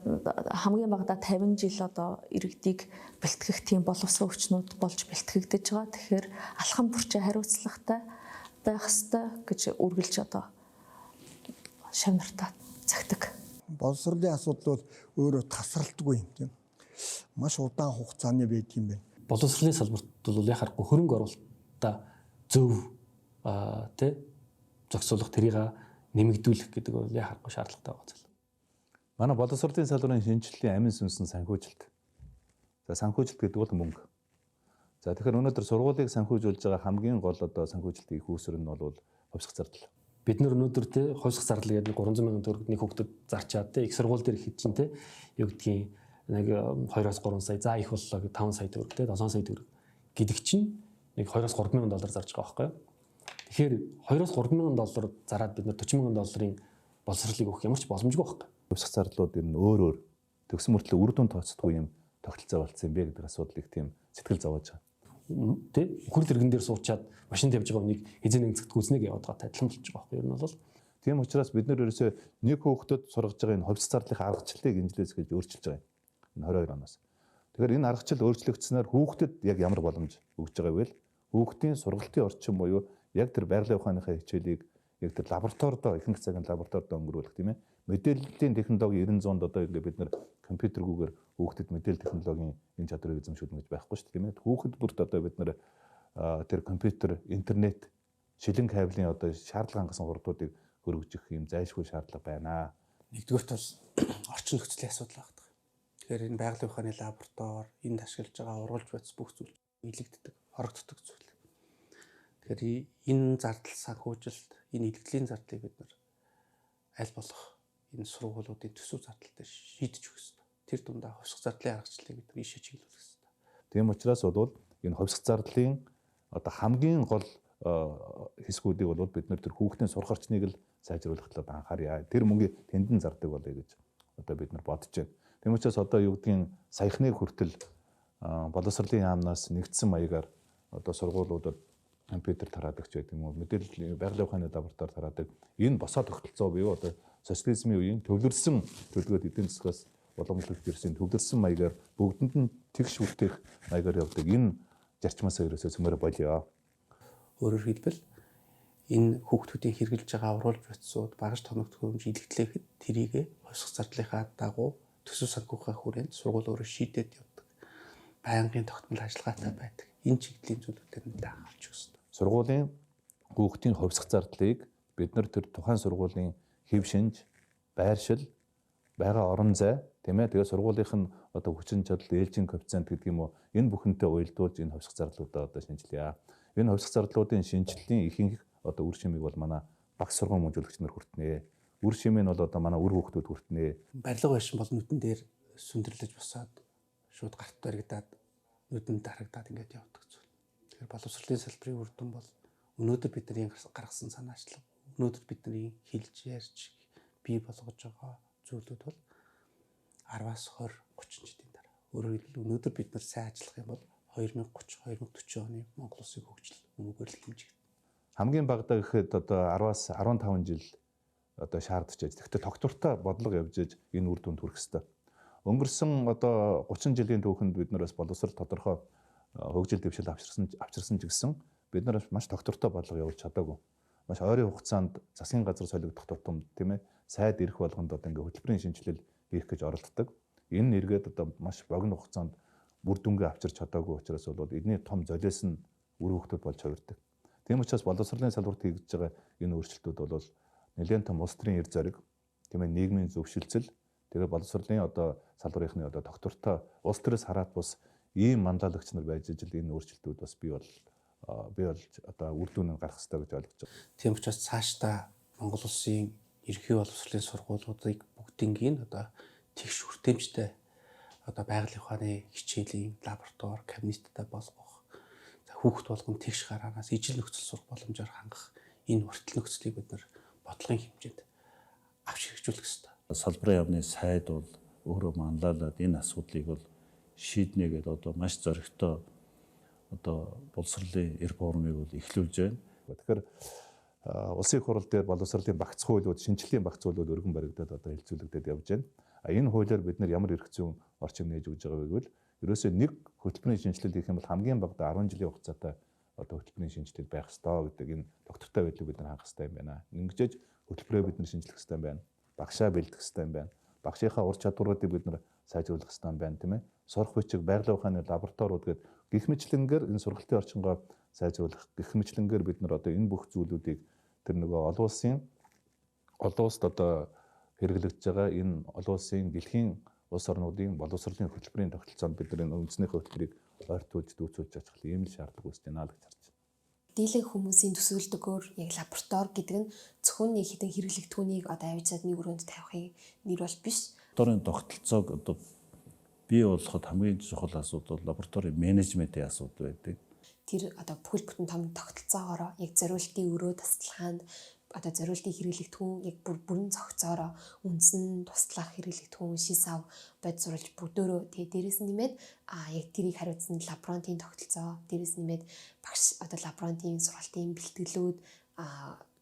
хамгийн багадаа 50 жил одоо иргэдийг бэлтгэх тийм боловсон хүчнүүд болж бэлтгэгдэж байгаа. Тэгэхээр алхам бүрчээ хариуцлагатай байх ёстой гэж үргэлж одоо шавнартаа цагтаг. Боловсролын асуудал бол өөрөө тасралтгүй юм тийм. Маш удаан хугацааны байдаг юм байна. Боловсролын салбарт бол яхахгүй хөрөнгө оруулалтаа зөв тий зохицуулах, тэрийг нэмэгдүүлэх гэдэг бол яхахгүй шаардлагатай байгаа зүйл. Манай боловсролын салбарын шинжилгээний амин сүнс нь санхүүжилт. За санхүүжилт гэдэг бол мөнгө. За тэгэхээр өнөөдөр сургуулийг санхүүжүүлж байгаа хамгийн гол одоо санхүүжилтийн их үүсвэр нь бол хувьсах зардал. Бид нар өнөөдөр те хувьсах зардал гэдэг 300 мянган төгрөг нэг хүүхдэд зарчаад те их сургууль дээр ихэд чинь те юу гэдгийг нэг 2-3 сая, за их боллоо 5 сая төгрөг те 7 сая төгрөг гэдэг чинь нэг 2-3 мянган доллар зарж байгаа байхгүй юу? Тэгэхээр 2-3 мянган доллар зараад бид нар 40 мянган долларын боловсролыг өгөх ямар ч боломжгүй байхгүй. Хувьсах зардлууд ер нь өөр өөр төгсөн мөртлөө үр дүн тооцдгүй юм тогтолцоо болцсон юм бэ гэдэг асуудлыг тийм сэтгэл зовоож байгаа. Тэ үхрэл иргэн дээр суучаад машин тавьж байгаа хүнийг эзэн нэг цагт гүйцнэ гэж яваад байгаа адилхан болж байгаа байхгүй юу? Ер нь бол тийм учраас бид нар ерөөсөө нэг хүүхдэд сургаж байгаа энэ хувьсах зардлын аргачлалыг энэ жилээс гэж өөрчилж байгаа юм. Энэ 22 оноос. Тэгэхээр энэ аргачлал өөрчлөгдснөөр хүүхдэд яг ямар боломж өгж байгаа вэ? Хүүхдийн сургалтын орчин буюу яг тэр байгалийн ухааныхаа хичээлийг яг тэр лабораторидоо ихэнх цагийн лабораторидоо өнгөрүүлэх тийм ээ. Мэдээллийн технологи 90-100-д одоо ингээд бид нар компьютергүүгээр хүүхдэд мэдээлэл технологийн энэ чадварыг эзэмшүүлнэ гэж байхгүй шүү дээ тийм ээ. Хүүхэд бүрт одоо бид нар тэр компьютер, интернет, шилэн кабелийн одоо шаардлага хангасан хурдуудыг хөргөжих юм зайлшгүй шаардлага байна. Нэгдүгээрт бол орчин нөхцөлийн асуудал байна. Тэгэхээр энэ байгалийн ухааны лаборатори, энд ашиглаж байгаа ургуулж бодис бүх зүйл илэгддэг, хорогддог зүйл. Тэгэхээр энэ зардал санхүүжилт, энэ илэгдлийн зардлыг бид нар аль болох энэ сургуулиудын төсөв зардал дээр шийдэж өгөх ёстой. Тэр дундаа хувьсах зардлын аргачлалыг бид нар ийшээ чиглүүлэх ёстой. Тийм учраас бол энэ хувьсах зардлын одоо хамгийн гол хэсгүүдийг бол бид нар тэр хүүхдийн сурах орчныг л сайжруулах талаар анхаарья. Тэр мөнгийг тэндэн зардаг болъё гэж одоо бид нар бодож байна. Тийм учраас одоо юу гэдгийг саяхныг хүртэл боловсролын яамнаас нэгдсэн маягаар одоо сургуулиудад компьютер тараадаг ч байдаг юм уу, мэдээлэл байгалийн ухааны лаборатори тараадаг. Энэ босоо тогтолцоо буюу одоо социализмын үеийн төвлөрсөн төлгөөд эдийн засгаас уламжлалт ирсэн төвлөрсөн маягаар бүгдэнд нь тэгш үлдээх маягаар явдаг. Энэ зарчмаасаа ерөөсөө цөмөрө болио. Өөрөөр хэлбэл энэ хүүхдүүдийн хэрэглэж байгаа уруулж бодисууд багаж тоног төхөөрөмж илэгдлээхэд тэрийгэ хувьсах зардлынхаа дагуу төсөв санхүүгийн хүрээнд сургууль өөрөө шийдээд явдаг. Байнгын тогтмол ажиллагаатай байдаг. Энэ чиглэлийн зүйлүүдээр нэлээд анхаарч өгөх ёстой. Сургуулийн хүүхдийн хувьсах зардлыг бид нар тэр тухайн сургуулийн хэв шинж, байршил, байгаа орон зай, тийм ээ. Тэгээ сургуулийнх нь одоо хүчин чадал, ээлжийн коэффициент гэдэг юм уу, энэ бүхэнтэй уялдуулж энэ хувьсах зардлуудаа одоо шинжилье. Энэ хувьсах зардлуудын шинжиллийн ихэнх одоо үр шимийг бол манай багш сургууль мөнжүүлэгч нар хүртнэ. Үр шимийг нь бол одоо манай үр хүүхдүүд хүртнэ. Барилга байшин бол нүдэн дээр сүндэрлэж босоод шууд гарт баригдаад нүдэнд дарагдаад ингээд явдаг зүйл. Тэгэхээр боловсролын салбарын үр дүн бол өнөөдөр бидний гаргасан санаачлал, өнөөдөр бидний хэлж ярьж бий болгож байгаа зүйлүүд бол 10-аас 20, 30 жилийн дараа. Өөрөөр хэлбэл өнөөдөр бид нар сайн ажиллах юм бол 2030, 2040 оны Монгол улсын хөгжил өмгөөр л хэмжигдэнэ. Хамгийн багадаа гэхэд одоо 10-аас 15 жил одоо шаардж байж. Тэгэхдээ тогтвортой бодлого явж иж энэ үр дүнд хүрэх ёстой. Өнгөрсөн одоо 30 жилийн түүхэнд бид нар бас боловсрол тодорхой хөгжил дэвшил авчирсан ч гэсэн бид нар маш тогтвортой бодлого явуулж чадаагүй. Маш ойрын хугацаанд засгийн газар солигдох тутам тийм ээ сайд ирэх болгонд одоо ингээ хөтөлбөрийн шинжилэл хийх гэж оролддог. Энэ нь эргээд одоо маш богино хугацаанд үр дүнгээ авчирч чадаагүй учраас бол эдний том золиос нь үр хүүхдүүд болж хувирдаг. Тийм учраас боловсролын салбарт хийгдэж байгаа энэ өөрчлөлтүүд бол нэлээд том улс төрийн эр зориг, тийм ээ нийгмийн зөвшөлтсөл, тэгээ боловсролын одоо салбарынхны одоо тогтвортой улс төрөөс хараат бус ийм манлайлагч нар байж ижил энэ өөрчлөлтүүд бас бий болж одоо үр дүн нь гарах ёстой гэж ойлгож байна. Тийм учраас цаашдаа Монгол улсын ерөнхий боловсролын сургуулиудыг бүгднийг одоо тэгш хүртээмжтэй одоо байгалийн ухааны хичээлийн лаборатори, кабинеттай болгох, за хүүхд болгон тэгш гараанаас ижил нөхцөл сурах боломжоор хангах энэ хүртэл нөхцөлийг бид нар бодлогын хэмжээнд авч хэрэгжүүлэх ёстой. Салбарын яамны сайд бол өөрөө манлайлаад энэ асуудлыг бол шийднэ гэдээ одоо маш зоригтой одоо боловсролын реформыг бол эхлүүлж байна. Тэгэхээр улсын их хурал дээр боловсролын багц хуулиуд, шинжилгээний багц хуулиуд өргөн баригдаад одоо хэлцүүлэгдээд явж байна. А энэ хуулиар бид нар ямар эрх зүйн орчим нээж өгж байгаа вэ гэвэл ерөөсөө нэг хөтөлбөрийн шинжилэл хийх юм бол хамгийн багадаа 10 жилийн хугацаатай одоо хөтөлбөрийн шинжилэл байх ёстой гэдэг энэ тогтвортой байдлыг бид нар хангах ёстой юм байна. Ингэжээж хөтөлбөрөө бид нар шинжлэх ёстой юм байна. Багшаа бэлдэх ёстой юм байна. Багшийнхаа ур чадваруудыг бид нар сайжруулах хэрэгтэй юм байна, тийм ээ. Сурах бичиг, байгалийн ухааны лабораториуд гээд гих мэтлэнгээр энэ сургалтын орчингоо сайжруулах, гих мэтлэнгээр бид нар одоо энэ бүх зүйлүүдийг тэр нөгөө олон улсын олон улсад одоо хэрэглэгдэж байгаа энэ олон улсын дэлхийн улс орнуудын боловсролын хөтөлбөрийн тогтолцоонд бид нар энэ үндснийхээ хөтөлбөрийг ойртуулж дүүцүүлж очих ийм л шаардлага үүсэж байна л гэж харж байна. Дийлэнх хүмүүсийн төсөөлдөгөөр яг лаборатори гэдэг нь зөвхөн нэг хэдэн хэрэглэгдэхүүнийг одоо авчиад нэг өрөөнд тавихын нэр бол биш. Лабораторийн тогтолцоог одоо бий болгоход хамгийн чухал асуудал лабораторийн менежментийн асуудал байдаг. Тэр одоо бүхэл бүтэн том тогтолцоогоороо яг зориултын өрөө тасалгаанд одоо зориултын хэрэглэгдэхүүн яг бүр бүрэн зохицоороо үндсэн туслах хэрэглэгдэхүүн шис ав бодисруулж бүгдөөрөө тэгээ дээрэс нь нэмээд яг тэрийг хариуцсан лаборантын тогтолцоо, дээрэс нэмээд багш одоо лаборантын сургалтын бэлтгэлүүд,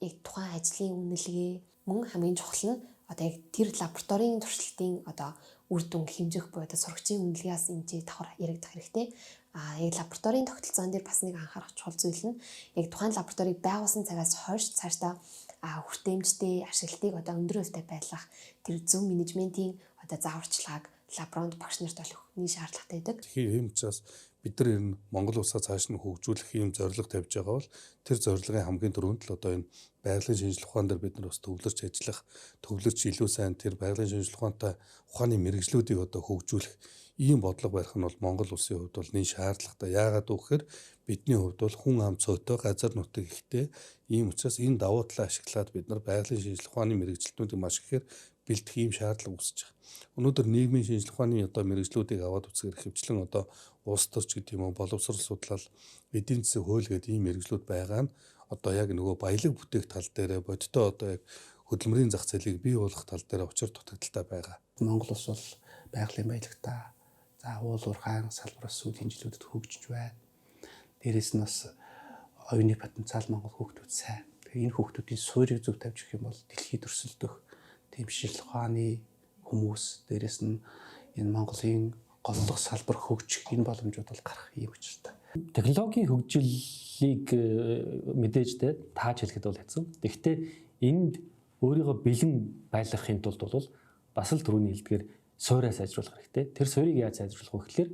яг тухайн ажлын үнэлгээ, мөн хамгийн чухал нь одоо яг тэр лабораторийн туршилтын одоо үр дүн хэмжих буюу одоо сурагчийн үнэлгээгээс энэ ч давхар яригдах хэрэгтэй. Яг лабораторийн тогтолцоон дээр бас нэг анхаарах чухал зүйл нь яг тухайн лабораторийг байгуулсан цагаас хойш цаашдаа хүртээмжтэй ашиглалтыг одоо өндөр хувьтай байлгах тэр зөв менежментийн одоо зааварчилгааг лаборант багш нарт бол өгөх шаардлагатай байдаг. Тэгэхээр ийм учраас бид нар энэ Монгол улсаа цааш нь хөгжүүлэх ийм зорилго тавьж байгаа бол тэр зорилгын хамгийн түрүүнд л одоо энэ байгалийн шинжлэх ухаан дээр бид нар бас төвлөрч ажиллах, төвлөрч илүү сайн тэр байгалийн шинжлэх ухаантай ухааны мэргэжлүүдийг одоо хөгжүүлэх ийм бодлого барих нь бол Монгол улсын хувьд бол нэн шаардлагатай. Яагаад гэвэл бидний хувьд бол хүн ам цоотой, газар нутаг ихтэй. Ийм учраас энэ давуу талаа ашиглаад бид нар байгалийн шинжлэх ухааны мэргэжилтнүүдийг маш ихээр бэлтгэх ийм шаардлага үүсэж байгаа. Өнөөдөр нийгмийн шинжлэх ухааны одоо мэргэжлүүдийг аваад үзэхээр ихэвчлэн одоо улс төрч гэдэг юм уу, боловсрол судлал, эдийн засаг, хууль гэдэг ийм мэргэжлүүд байгаа нь одоо яг нөгөө баялаг бүтээх тал дээрээ бодиттой одоо яг хөдөлмөрийн зах зээлийг бий болгох тал дээр учир дутагдaltaй байгаа. Монгол улс бол байгалийн баялагтай. За уул уурхайн салбараас сүүлийн жилүүдэд хөгжиж байна. Дээрээс нь бас оюуны потенциал Монгол хүүхдүүд сайн. Тэгэхээр энэ хүүхдүүдийн суурийг зөв тавьж өгөх юм бол дэлхийд өрсөлдөх тийм шинжлэх ухааны хүмүүс, дээрээс нь энэ Монголын голлох салбар хөгжих энэ боломжууд бол гарах ийм учиртай. Технологийн хөгжлийг мэдээж те тааж хэлэхэд бол хэцүү. Тэгэхдээ энд өөрийгөө бэлэн байлгахын тулд бол бас л түрүүний хэлдгээр суураа сайжруулах хэрэгтэй. Тэр суурийг яаж сайжруулах вэ гэхээр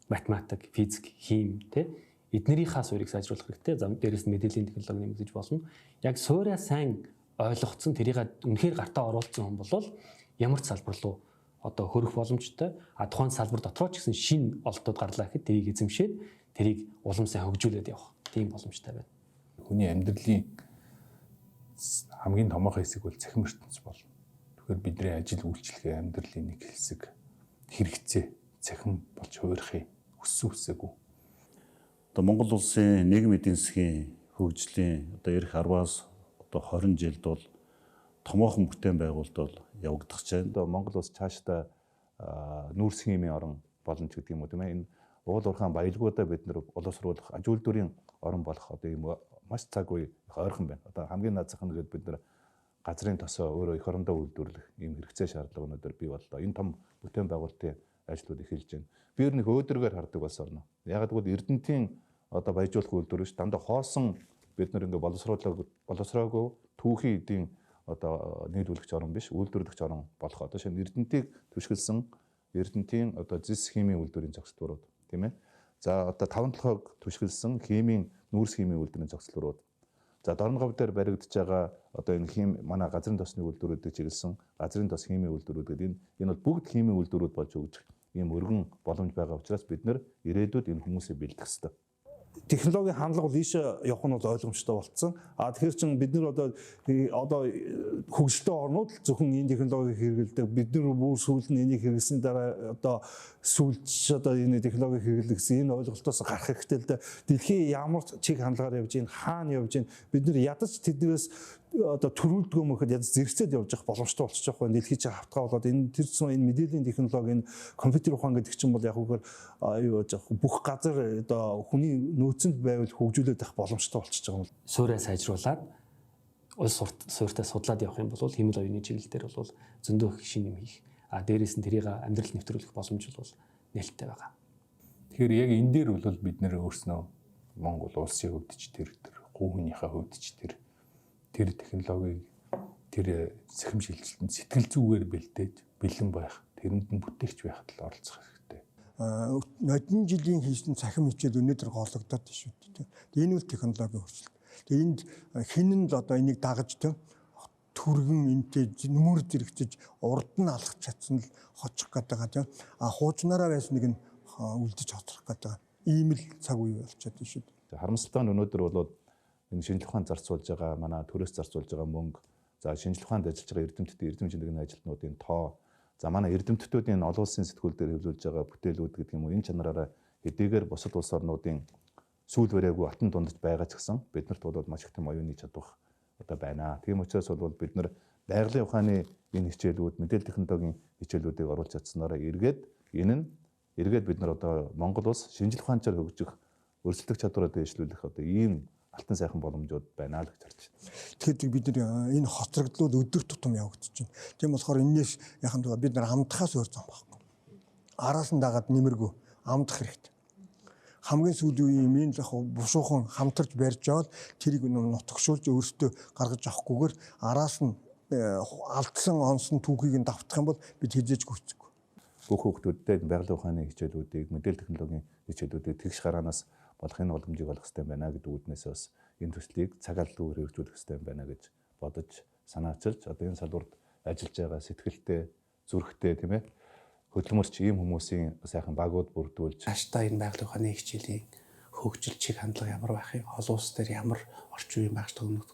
математик, физик, хим те эднэрийнхаа суурийг сайжруулах хэрэгтэй. Дээрээс нь мэдээллийн технологи нэмэгдэж болно. Яг суураа сайн ойлгоцсон, тэрийг үнэхээр гартаа оруулсан хүн бол ямар ч салбар руу одоо хөрөх боломжтой. А тухайн салбар дотроо ч гэсэн шинэ олдтууд гарлаа гэхэд тэрийг эзэмшээд тэрийг улам сайн хөгжүүлээд явах тийм боломжтой байна. Хүний амьдралын хамгийн томоохон хэсэг бол цахим ертөнц болно. Тэгэхээр бидний ажил үйлчилгээ амьдралын нэг хэсэг хэрэгцээ цахим болж хувирахыг хүссэн хүсээгүй. Одоо Монгол улсын нийгмийн эдийн засгийн хөгжлийн одоо эх 10-аас одоо 20 жилд бол томоохон бүтээн байгуулалт бол явагдах гэж байна. Одоо Монгол улс цаашдаа нүүрс химийн орон болно ч гэдэг юм уу, тийм ээ. Энэ уул уурхайн баялгуудаа бид нар боловсруулах аж үйлдвэрийн орон болох одоо ийм маш цаг үе их ойрхон байна. Одоо хамгийн наазах нь гээд бид нар газрын тосоо өөрөө эх орондоо үйлдвэрлэх ийм хэрэгцээ шаардлага өнөөдөр бий боллоо. Энэ том бүтээн байгуулалтын ажлууд эхэлж байна. Би ер нь их өөдрөгээр хардаг болсон орно. Яг гэвэл Эрдэнтийн одоо баяжуулах үйлдвэр биш, дандаа хоосон бид нар ингээ боловсроогүй түүхийн эдийн одоо нийлүүлэгч орон биш, үйлдвэрлэгч орон болох. Одоо шинэ Эрдэнтийг түшгэлсэн Эрдэнтийн одоо зэс химийн үйлдвэрийн зохицлуурууд, тийм ээ. За одоо таван толгойг түшгэлсэн химийн нүүрс химийн үйлдвэрийн зохицлуурууд. За Дорногов дээр баригдаж байгаа одоо энэ хим манай газрын тосны үйлдвэрүүдийг чиглэсэн газрын тос химийн үйлдвэрүүд гэдэг энэ бол бүгд химийн үйлдвэрүүд болж өгчих ийм өргөн боломж байгаа учраас бид нар ирээдүйд энэ хүмүүсийг бэлдэх ёстой. Технологийн хандлага бол ийшээ явах нь бол ойлгомжтой болцсон. А тэгэхээр чин бид нар одоо хөгжилтэй орнууд л зөвхөн энэ технологиг хэрэглэдэг. Бид нар бүр сүүл нь энийг хэрэглэсний дараа одоо сүүлч одоо энэ технологиг хэрэглэх гэсэн энэ ойлголтоос гарах хэрэгтэй л дээ. Дэлхийн ямар чиг хандлагаар явж гин, хаана явж гин, бид нар ядаж тэднээс одоо төрүүлдгөө мөхөд ядаж зэрэгцээд явж явах боломжтой болчих жоох байна. Дэлхий чинь хавтгаа болоод энэ тэр зүүн энэ мэдээллийн технологи, энэ компьютер ухаан гэдэг чинь бол яг үгээр юу яаж бүх газар одоо хүний нөөцөнд байвал хөгжүүлээд авах боломжтой болчихж байгаа юм. Суураа сайжруулад улс суурьтай судлаад явах юм бол хиймэл оюуны чиглэл дээр бол зөндөө их шинэ юм хийх. А дээрээс нь тэрийг амьдралд нэвтрүүлэх боломж бол нээлттэй байгаа. Тэгэхээр яг энэ дээр бол бид нэр өөрснөө Монгол улсын хувьд ч тэр гүүхнийхээ хувьд ч тэр технологиг Тэр цахим шилжилтэнд сэтгэл зүгээр бэлдээж бэлэн байх, тэрэнд нь бүтээгч байхад л оролцох хэрэгтэй. Нодон жилийн хийсэн цахим хичээл өнөөдөр гологдоод шүү дээ. Энэ бол технологийн хөгжил. Тэгээ энд хин нь л одоо энийг дагаж түргэн энтэй нүмер зэрэгцэж урд нь алхах чадсан л хочих гэдэг байгаа тийм. А хуучнараа байсан нэг нь үлдэж хоцрох гэдэг. Ийм л цаг үе болчиход байна шүү дээ. Харамсалтай нь өнөөдөр бол энэ шинжлэх ухаанд зарцуулж байгаа манай төрөөс зарцуулж байгаа мөнгө, за шинжлэх ухаанд ажиллаж байгаа эрдэмтдийн эрдэм шинжилгээний ажилтнуудын тоо, за манай эрдэмтдүүдийн олон улсын сэтгүүл дээр хэвлүүлж байгаа бүтээлүүд гэдэг юм уу, энэ чанараараа хэдийгээр бусад улс орнуудын сүүл бариагүй алтан дундаж байгаа ч гэсэн биднэрт бол маш их тийм оюуны чадвар одоо байна. Тийм учраас бол бид нар байгалийн ухааны энэ хичээлүүд, мэдээлэл технологийн хичээлүүдийг оруулж чадсанараа эргээд энэ нь эргээд бид нар одоо Монгол улс шинжлэх ухаанчаар хөгжих, өрсөлдөх чадвараа дэвшлүүлэх одоо ийм алтан сайхан боломжууд байна л гэж харж байна. Тэгэхээр бид нар энэ хоцрогдлууд өдөр тутам явагдаж байна. Тийм болохоор энэс яхан бид нар амдахаас өөр зам байхгүй. Араас нь дагаад нэмэргүй амдах хэрэгтэй. Хамгийн сүүлийн үеийн юм энэ яг бушуухан хамтарч барьж аваад тэрийг нутагшуулж өөрсдөө гаргаж авахгүйгээр араас нь алдсан онсон түүхийг нь давтах юм бол бид хэзээ ч гүйцэхгүй. Бүх хүүхдүүдтэй байгалийн ухааны хичээлүүдийг, мэдээлэл технологийн хичээлүүдийг тэгш гараанаас болох энэ боломжийг олох хэрэгтэй байна гэдэг үүднээс бас энэ төслийг цаг алдалгүйгээр хэрэгжүүлэх хэрэгтэй байна гэж бодож санаачилж одоо энэ салбарт ажиллаж байгаа сэтгэлтэй, зүрхтэй тийм ээ хөдөлмөрч ийм хүмүүсийн сайхан багууд бүрдүүлж цаашдаа энэ байгалийн ухааны хичээлийн хөгжил чиг хандлага ямар байх юм, олон улс дээр ямар орчин үеийн багш төгнөх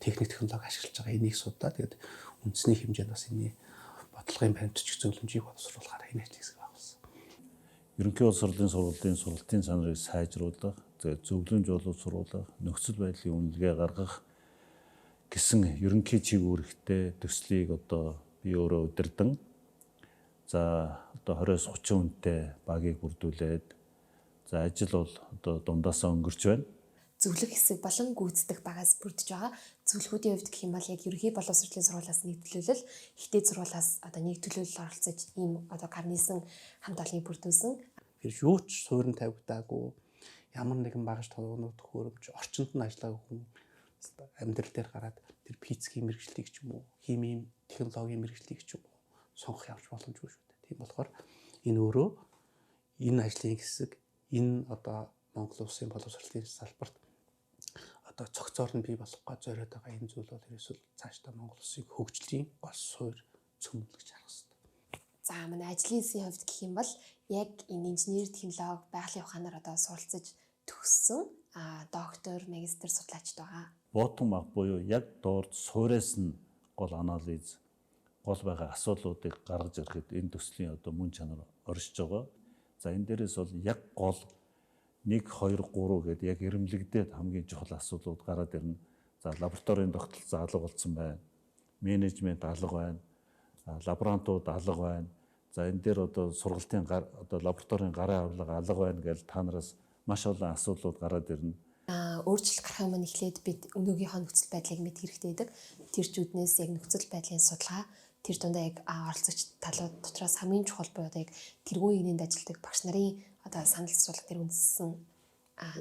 техник технологи ашиглаж байгаа энийг судлаа. Тэгээд үндэсний хэмжээнд бас энэний бодлогын баримтчиг зөвлөмжийг боловсруулахаар энэ ажлыг байгуулсан. Ерөнхий боловсролын сургуулийн сургалтын чанарыг сайжруулах, зөвлөмж боловсруулах, нөхцөл байдлын үнэлгээ гаргах гэсэн ерөнхий чиг үүрэгтэй төслийг одоо би өөрөө удирдан за одоо 20-30 хүнтэй багийг бүрдүүлээд за ажил бол одоо дундаасаа өнгөрч байна. Зөвлөх хэсэг болон гүйцэтгэх багаас бүрдэж байгаа. Зөвлөхүүдийн хувьд гэх юм бол яг ерөнхий боловсролын сургуулиас нэг төлөөлөл, ихтэй сургуулиас одоо нэг төлөөлөл оролцож ийм одоо гарнисан хамт олоныг бүрдүүлсэн. Тэр юу ч суурин тавигдаагүй, ямар нэгэн багаж толгойнууд төхөөрөмж орчинд нь ажиллаагүй хүн амьдрал дээр гараад тэр физикийн мэргэжлийг ч юм уу, химийн технологийн мэргэжлийг ч юм уу сонгох явж боломжгүй шүү дээ. Тийм болохоор энэ өөрөө энэ ажлын хэсэг энэ одоо Монгол улсын боловсролын салбарт одоо цогцоор нь бий болох гоо зориод байгаа энэ зүйл бол ерөөсөө цаашдаа Монгол улсын хөгжлийн гол суурь цөмөл гэж харах хэрэгтэй. За манай ажлын хэсгийн хувьд гэх юм бол яг энэ инженер технологи байгалийн ухаанаар одоо суралцаж төгссөн доктор, магистр судлаачид байгаа. Bottom up буюу яг доор суураас нь гол анализ, гол байгаа асуудлуудыг гаргаж ирэхэд энэ төслийн одоо мөн чанар оршиж байгаа. За энэ дээрээс бол яг гол 1 2 3 гэдэг яг эрэмлэгдээд хамгийн чухал асуудлууд гараад ирнэ. За лабораторийн тогтолцоо алга болсон байна. Менежмент алга байна. Лаборантууд алга байна. За энэ дээр одоо сургалтын одоо лабораторийн гарын авлага алга байна гэж та нараас маш олон асуудлууд гараад ирнэ. Өөрчлөлт гарах юм эхлээд бид өнөөгийнхөө нөхцөл байдлыг мэдэх хэрэгтэй байдаг. Тэр чүүднээс яг нөхцөл байдлын судалгаа тэр дундаа яг оролцогч талууд дотроос хамгийн чухал буюу одоо яг тэргүүн игнэнд ажилладаг багш нарын одоо санал асуулга дээр үндэссэн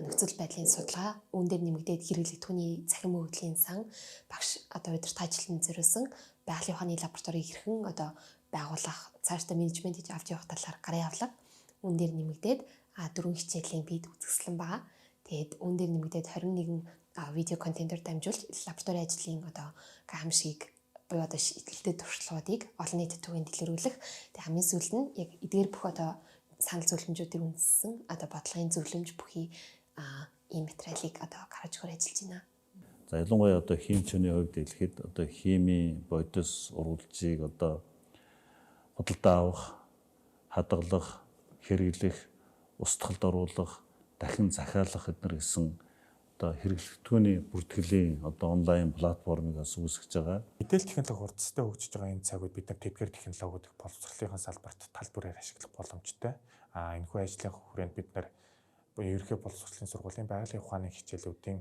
нөхцөл байдлын судалгаа үүн дээр нэмэгдээд хэрэглэгдэхүүний цахим өгөгдлийн сан багш одоо удирдах ажилтнанд зориулсан байгалийн ухааны лабораторийг хэрхэн одоо байгуулах, цаашдаа менежмент хийж авч явах талаар гарын авлага үүн дээр нэмэгдээд дөрвөн хичээлийн бид үзэсгэлэн байгаа. Тэгээд үүн дээр нэмэгдээд 21 видео контентоор дамжуулж лабораторийн ажлын одоо гайхамшигыг буюу одоо шийдэлтэй туршлагуудыг олон нийтэд түгээн дэлгэрүүлэх. Тэгээд хамгийн сүүлд нь яг эдгээр бүх одоо санал зөвлөмжүүдийг үндэссэн одоо бодлогын зөвлөмж бүхий ийм материалыг одоо гаргаж өгөхөөр ажиллаж байна. За ялангуяа одоо химчүүний хувьд хэлэхэд одоо химийн бодис урвалжийг одоо худалдаа авах, хадгалах, хэрэглэх, устгалд оруулах, дахин захиалах эднэр гэсэн одоо хэрэглэгдэхүүний бүртгэлийн одоо онлайн платформыг бас үүсгэж байгаа. Мэдээлэл технологи хурдтай хөгжиж байгаа энэ цаг үед бид нар тэдгээр технологиудыг боловсролынхаа салбарт тал бүрээр ашиглах боломжтой. Энэхүү ажлын хүрээнд бид нар ерөнхий боловсролын сургуулийн байгалийн ухааны хичээлүүдийн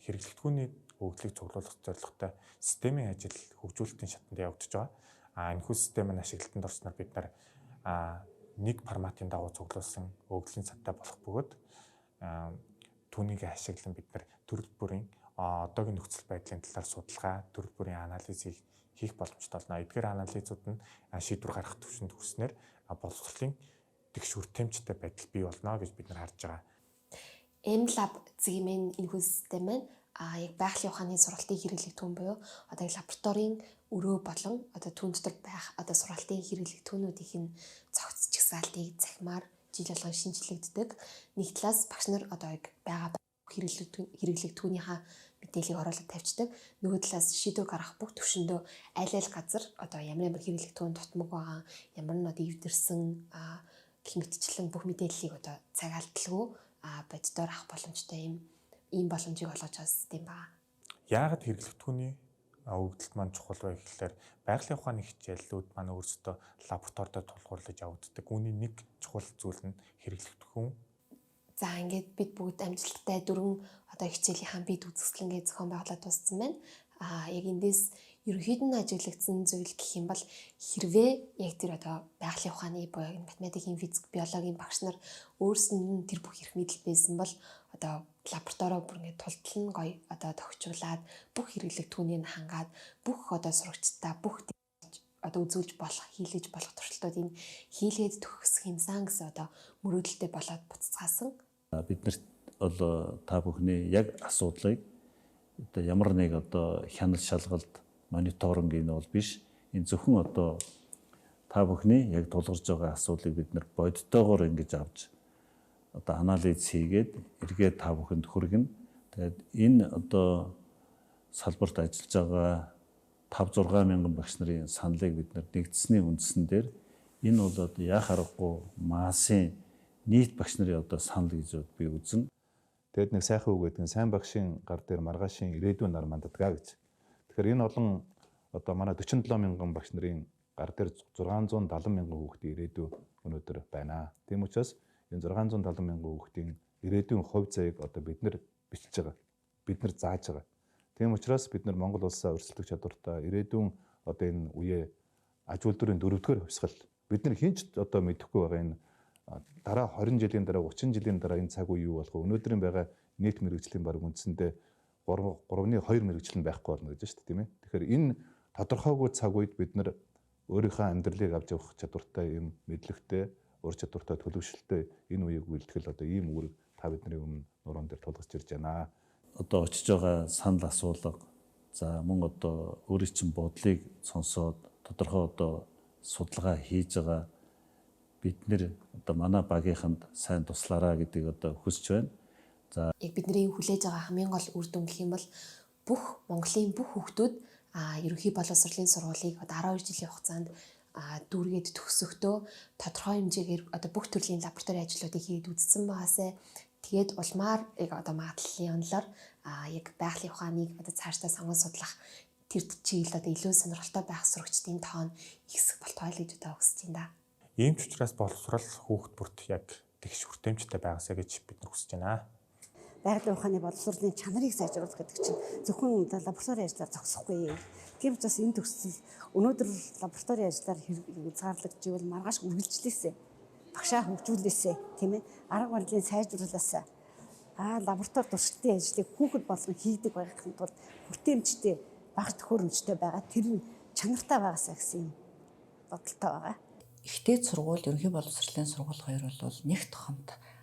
хэрэглэгдэхүүний өгөгдлийг цуглуулах зорилготой системийн ажил хөгжүүлэлтийн шатанд явагдаж байгаа. Энэхүү систем нь ашиглалтанд орсноор бид нар нэг форматын дагуу цуглуулсан өгөгдлийн садтай болох бөгөөд түүнийг ашиглан бид нар төрөл бүрийн одоогийн нөхцөл байдлын талаар судалгаа, төрөл бүрийн анализыг хийх боломжтой болно. Эдгээр анализууд нь шийдвэр гаргах түвшинд хүрснээр боловсролын тэгш хүртээмжтэй байдал бий болно гэж бид нар харж байгаа. MLab згимэн энэхүү систем маань яг байгалийн ухааны сургалтын хэрэглэгдэхүүн буюу одоо лабораторийн өрөө болон одоо түүн дотор байх одоо сургалтын хэрэглэгдэхүүнүүдийнх нь цогц жагсаалтыг захимаар жил болгон шинжлэгддэг. Нэг талаас багш нар одоо яг байгаа хэрэглэгдэхүүнийхаа мэдээллийг оруулаад тавьчихдаг. Нөгөө талаас шийдвэр гаргах бүх төвшөндөө аль аль газар одоо ямар ямар хэрэглэгдэхүүн дутмаг байгаа, ямар нь одоо эвдэрсэн гэх мэтчлэн бүх мэдээллийг одоо цаг алдалгүй боддоор авах боломжтой ийм боломжийг олгож байгаа систем байна. Яагаад хэрэглэгдэхүүний өгөгдөлт маань чухал вэ гэхлээр байгалийн ухааны хичээлүүд маань өөрсдөө лабораторид тулгуурлаж явагддаг. Үүний нэг чухал зүйл нь хэрэглэгдэхүүн. За ингээд бид бүгд амжилттай дөрвөн одоо хичээлийнхаа бид үзэсгэлэнгээ зохион байгуулаад дууссан байна. Яг эндээс ерөнхийд нь ажиглагдсан зүйл гэх юм бол хэрвээ яг тэр одоо байгалийн ухааны буюу математикийн, физик, биологийн багш нар өөрсөнд нь тэр бүх эрх мэдэл байсан бол одоо лабораторио бүр ингээд тултал нь гоё одоо тохижуулаад бүх хэрэглэгдэхүүнийг нь хангаад бүх одоо сурагчдаа бүх одоо үзүүлж болох, хийлгэж болох туршилтуудыг хийлгээд төгсөх юмсан гэсэн одоо мөрөөдөлтэй болоод буцацгаасан. Бид нарт бол та бүхний яг асуудлыг одоо ямар нэг одоо хянал шалгалт, мониторинг энэ бол биш. Энэ зөвхөн одоо та бүхний яг тулгарч байгаа асуудлыг бид нар бодтойгоор ингэж авч одоо анализ хийгээд эргээд та бүхэнд хүргэнэ. Тэгээд энэ одоо салбарт ажиллаж байгаа 5-6 мянган багш нарын саналыг бид нар нэгдсэний үндсэн дээр энэ бол одоо яах аргагүй массын нийт багш нарын одоо санал гэж би үзнэ. Тэгэд нэг сайхан үг гэдэг нь сайн багшийн гар дээр маргаашийн ирээдүйн нар манддаг гэж. Тэгэхээр энэ олон одоо манай 47 мянган багш нарын гар дээр 670 мянган хүүхдийн ирээдүй өнөөдөр байна. Тийм учраас энэ 670 мянган хүүхдийн ирээдүйн хувь заяаг одоо бид нар бичиж байгаа. Бид нар зааж байгаа. Тийм учраас бид нар Монгол улсаа өрсөлдөх чадвартай ирээдүйн одоо энэ үеэ аж үйлдвэрийн дөрөвдүгээр хувьсгал бид нар хэн ч одоо мэдэхгүй байгаа энэ дараа 20 жилийн дараа 30 жилийн дараа энэ цаг үе юу болох вэ? Өнөөдрийн байгаа нийт мэргэжлийн баг үндсэндээ 3-2 мэргэжил нь байхгүй болно гэж байна шүү дээ, тийм ээ. Тэгэхээр энэ тодорхойгүй цаг үед бид нар өөрийнхөө амьдралыг авч явах чадвартай юм мэдлэгтэй, ур чадвартай, төлөвшөлттэй энэ үеийг үйлдэхэл одоо ийм үүрэг та бидний өмнө нуруунд дээр тулгарч ирж байна. Одоо очиж байгаа санал асуулга, за мөн одоо өөрийн чинь бодлыг сонсоод тодорхой одоо судалгаа хийж байгаа бид нэр одоо манай багийнханд сайн туслаараа гэдгийг одоо хүсэж байна. За яг бидний хүлээж байгаа хамгийн гол үр дүн гэх юм бол бүх Монголын бүх хүүхдүүд ерөнхий боловсролын сургуулийг одоо 12 жилийн хугацаанд дүүргээд төгсөхдөө тодорхой хэмжээгээр одоо бүх төрлийн лаборатори ажлуудыг хийгээд үзсэн байгаасай. Тэгээд улмаар яг одоо магадлалын онолоор яг байгалийн ухааныг одоо цаашдаа сонгон судлах тэр чиглэл одоо илүү сонирхолтой байх сурагчдын тоон ихсэх болтугай л гэж одоо хүсэж байна да. Ийм ч учраас боловсрол хүүхд бүрт яг тэгш хүртээмжтэй байгаасай гэж бид нар хүсэж байна. Байгалийн ухааны боловсролын чанарыг сайжруулах гэдэг чинь зөвхөн лабораторийн ажлаар зогсохгүй. Тийм учраас энэ төсөл өнөөдөр лабораторийн ажлаар хязгаарлагдж ивэл маргааш үргэлжлээсэй. Багшаа хөгжүүлээсэй, тийм ээ. Арга барилын сайжруулаасай. Лаборатори туршилтын ажлыг хүүхэд болгон хийдэг байхын тулд хүртээмжтэй, багш төхөөрөмжтэй байгаа. Тэр нь чанартай байгаасай гэсэн юм бодолтой байгаа. Ихтэй сургууль, ерөнхий боловсролын сургууль хоёр бол нэгт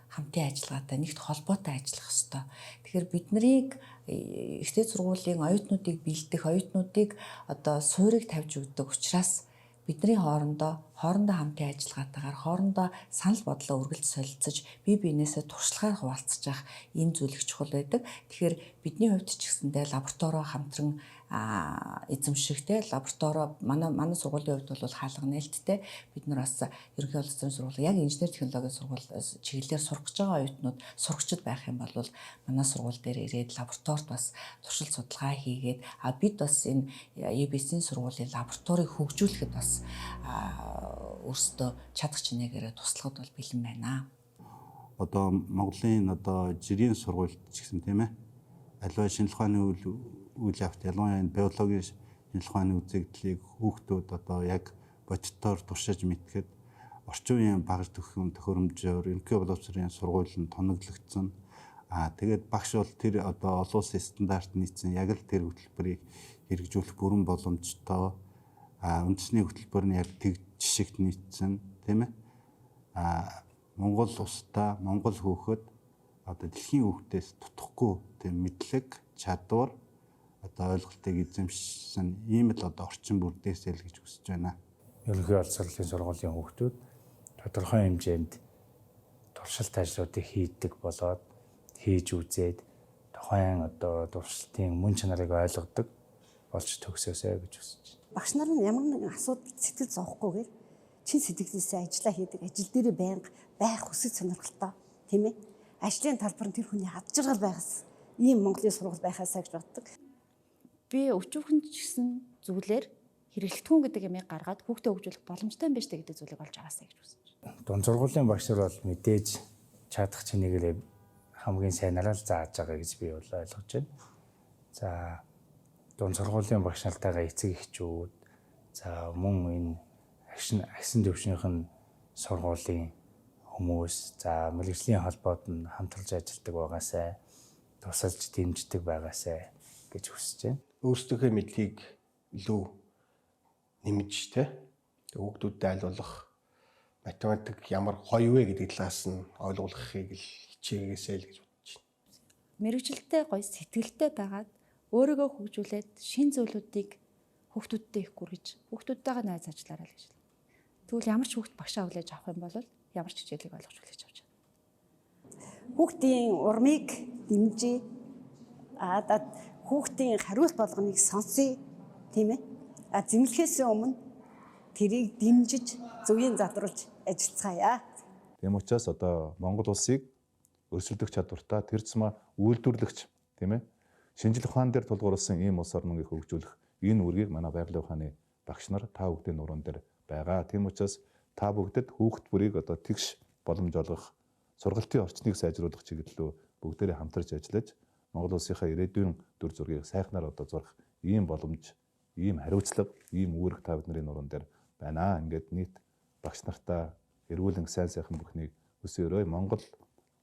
хамтын ажиллагаатай, нэгт холбоотой ажиллах ёстой. Тэгэхээр бид нарыг ихтэй сургуулийн оюутнуудыг бэлдэх, оюутнуудыг одоо суурийг тавьж өгдөг учраас бидний хоорондоо хамтын ажиллагаатайгаар хоорондоо санал бодлоо үргэлж солилцож, бие биенээсээ туршлагаар хуваалцаж явах энэ зүйл их чухал байдаг. Тэгэхээр бидний хувьд ч гэсэндээ лабораторио хамтран эзэмшигтэй лабораторио манай сургуулийн хувьд бол хаалга нээлттэй. Бид нар бас ерөнхий боловсролын сургууль яг инженер технологийн сургууль чиглэлээр сурах гэж байгаа оюутнууд сурагчид байх юм бол манай сургууль дээр ирээд лабораторид бас туршилт судалгаа хийгээд бид бас энэ EBS-ийн сургуулийн лабораторийг хөгжүүлэхэд бас өөрсдөө чадах чинээгээрээ туслахад бол бэлэн байна. Одоо Монголын одоо жирийн сургуульд ч гэсэн тийм ээ. Аливаа шинжлэх ухааны үйл явдал, ялангуяа энэ биологийн шинжлэх ухааны үзэгдлийг хүүхдүүд одоо яг бодитоор туршиж мэдхэд орчин үеийн багаж төхөөрөмжөөр ерөнхий боловсролын сургууль нь тоноглогдсон. Тэгээд багш бол тэр одоо олон улсын стандарт нийцсэн яг л тэр хөтөлбөрийг хэрэгжүүлэх бүрэн боломжтой. Үндэсний хөтөлбөр нь яг тэг жишгт нийцсэн, тийм ээ. Монгол улстай Монгол хүүхэд одоо дэлхийн хүүхдээс дутхгүй тийм мэдлэг, чадвар, одоо ойлголтыг эзэмшсэн ийм л одоо орчин бүрдээсэй л гэж хүсэж байна. Ерөнхий боловсролын сургуулийн хүүхдүүд тодорхой хэмжээнд туршилт ажлуудыг хийдэг болоод хийж үзээд тухайн одоо туршилтын мөн чанарыг ойлгодог болж төгсөөсэй гэж хүсэж байна. Багш нар нь ямар нэгэн асуудал сэтгэл зовхгүйгээр чин сэтгэлээсээ ажиллаа хийдэг, ажил дээрээ байнга байх хүсэл сонирхолтой, тийм ээ. Ажлын талбар нь тэр хүний ад жаргал байгаас ийм Монголын сургууль байхаасаа гэж боддог. Би өчүүхэн ч гэсэн зүйлээр хэрэглэгдэхүүн гэдэг юмыг гаргаад хүүхдээ хөгжүүлэх боломжтой юм байна шүү дээ гэдэг зүйлийг олж аваасаа гэж хүсэж байна. Дунд сургуулийн багш нар бол мэдээж чадах чинээгээр хамгийн сайнараа л зааж байгаа гэж би бол ойлгож байна. За дунд сургуулийн багш нартайгаа эцэг эхчүүд, за мөн энэ агсын төвшнийх нь сургуулийн хүмүүс, за мэргэжлийн холбоод нь хамтарч ажилладаг байгаасай, тусалж дэмждэг байгаасай гэж хүсэж байна. Өөрсдийнхөө мэдлэгийг илүү нэмж тэ хүүхдүүдэд айлуулах математик ямар гоё вэ гэдэг талаас нь ойлгуулахыг л хичээгээсэй л гэж бодож байна. Мэргэжилтэй гоё сэтгэлтэй байгаад өөрийгөө хөгжүүлээд шин зүйлүүдийг хүүхдүүдтэй их гүргэж хүүхдүүдтэйгээ найз ажиллаарай л гэж. Тэгвэл ямар ч хүүхд багшаа хүлээж авах юм бол ямар ч хичээлийг ойлгож хүлээж авч чадна. Хүүхдийн урмыг дэмжиж хүүхдийн хариулт болгоныг сонсъё, тийм ээ. Зэмлэхээс өмнө тэрийг дэмжиж зөвийн задруулж ажиллацгаая. Тийм учраас одоо Монгол улсыг өрсөлдөх чадвартай, тэр тусмаа үйлдвэрлэгч, тийм ээ, шинжлэх ухаан дээр тулгуурласан ийм улс орныг хөгжүүлэх энэ үүргийг манай байгалийн ухааны багш нар та бүгдийн нуруунд дээр байгаа. Тийм учраас та бүгдэд хүүхд бүрийг одоо тэгш боломж олгох, сургалтын орчныг сайжруулах чиглэлөө бүгдээрээ хамтарч ажиллаж Монгол улсынхаа ирээдүйн дүр зургийг сайхнаар одоо зурах ийм боломж, ийм хариуцлага, ийм үүрэг та бидний нуруунд дээр байна. Ингээд нийт багш нартаа эргүүлэн сайн сайхан бүхнийг хүсэн өрөө Монгол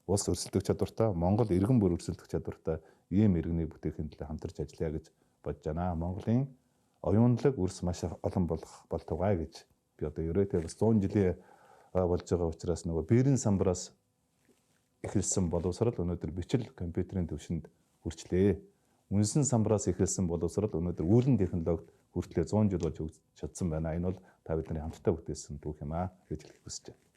улс өрсөлдөх чадвартай, Монгол иргэн бүр өрсөлдөх чадвартай ийм иргэнийг бүтээхийн төлөө хамтарч ажиллая гэж бодож байна. Монголын оюунлаг үрс маш олон болох болтугай гэж би одоо ерөөдөө бас 100 жилийн болж байгаа учраас нөгөө бэрэн самбараас эхэлсэн боловсрал өнөөдөр бичил компьютерийн түвшинд хүрчлээ. Үнсэн самбараас эхэлсэн боловсрал өнөөдөр үүлэн технологид хүртлээ 100 жил болж чадсан байна. Энэ бол та бидний хамтдаа бүтээсэн түүх юм аа гэж хэлэх хүсэж байна.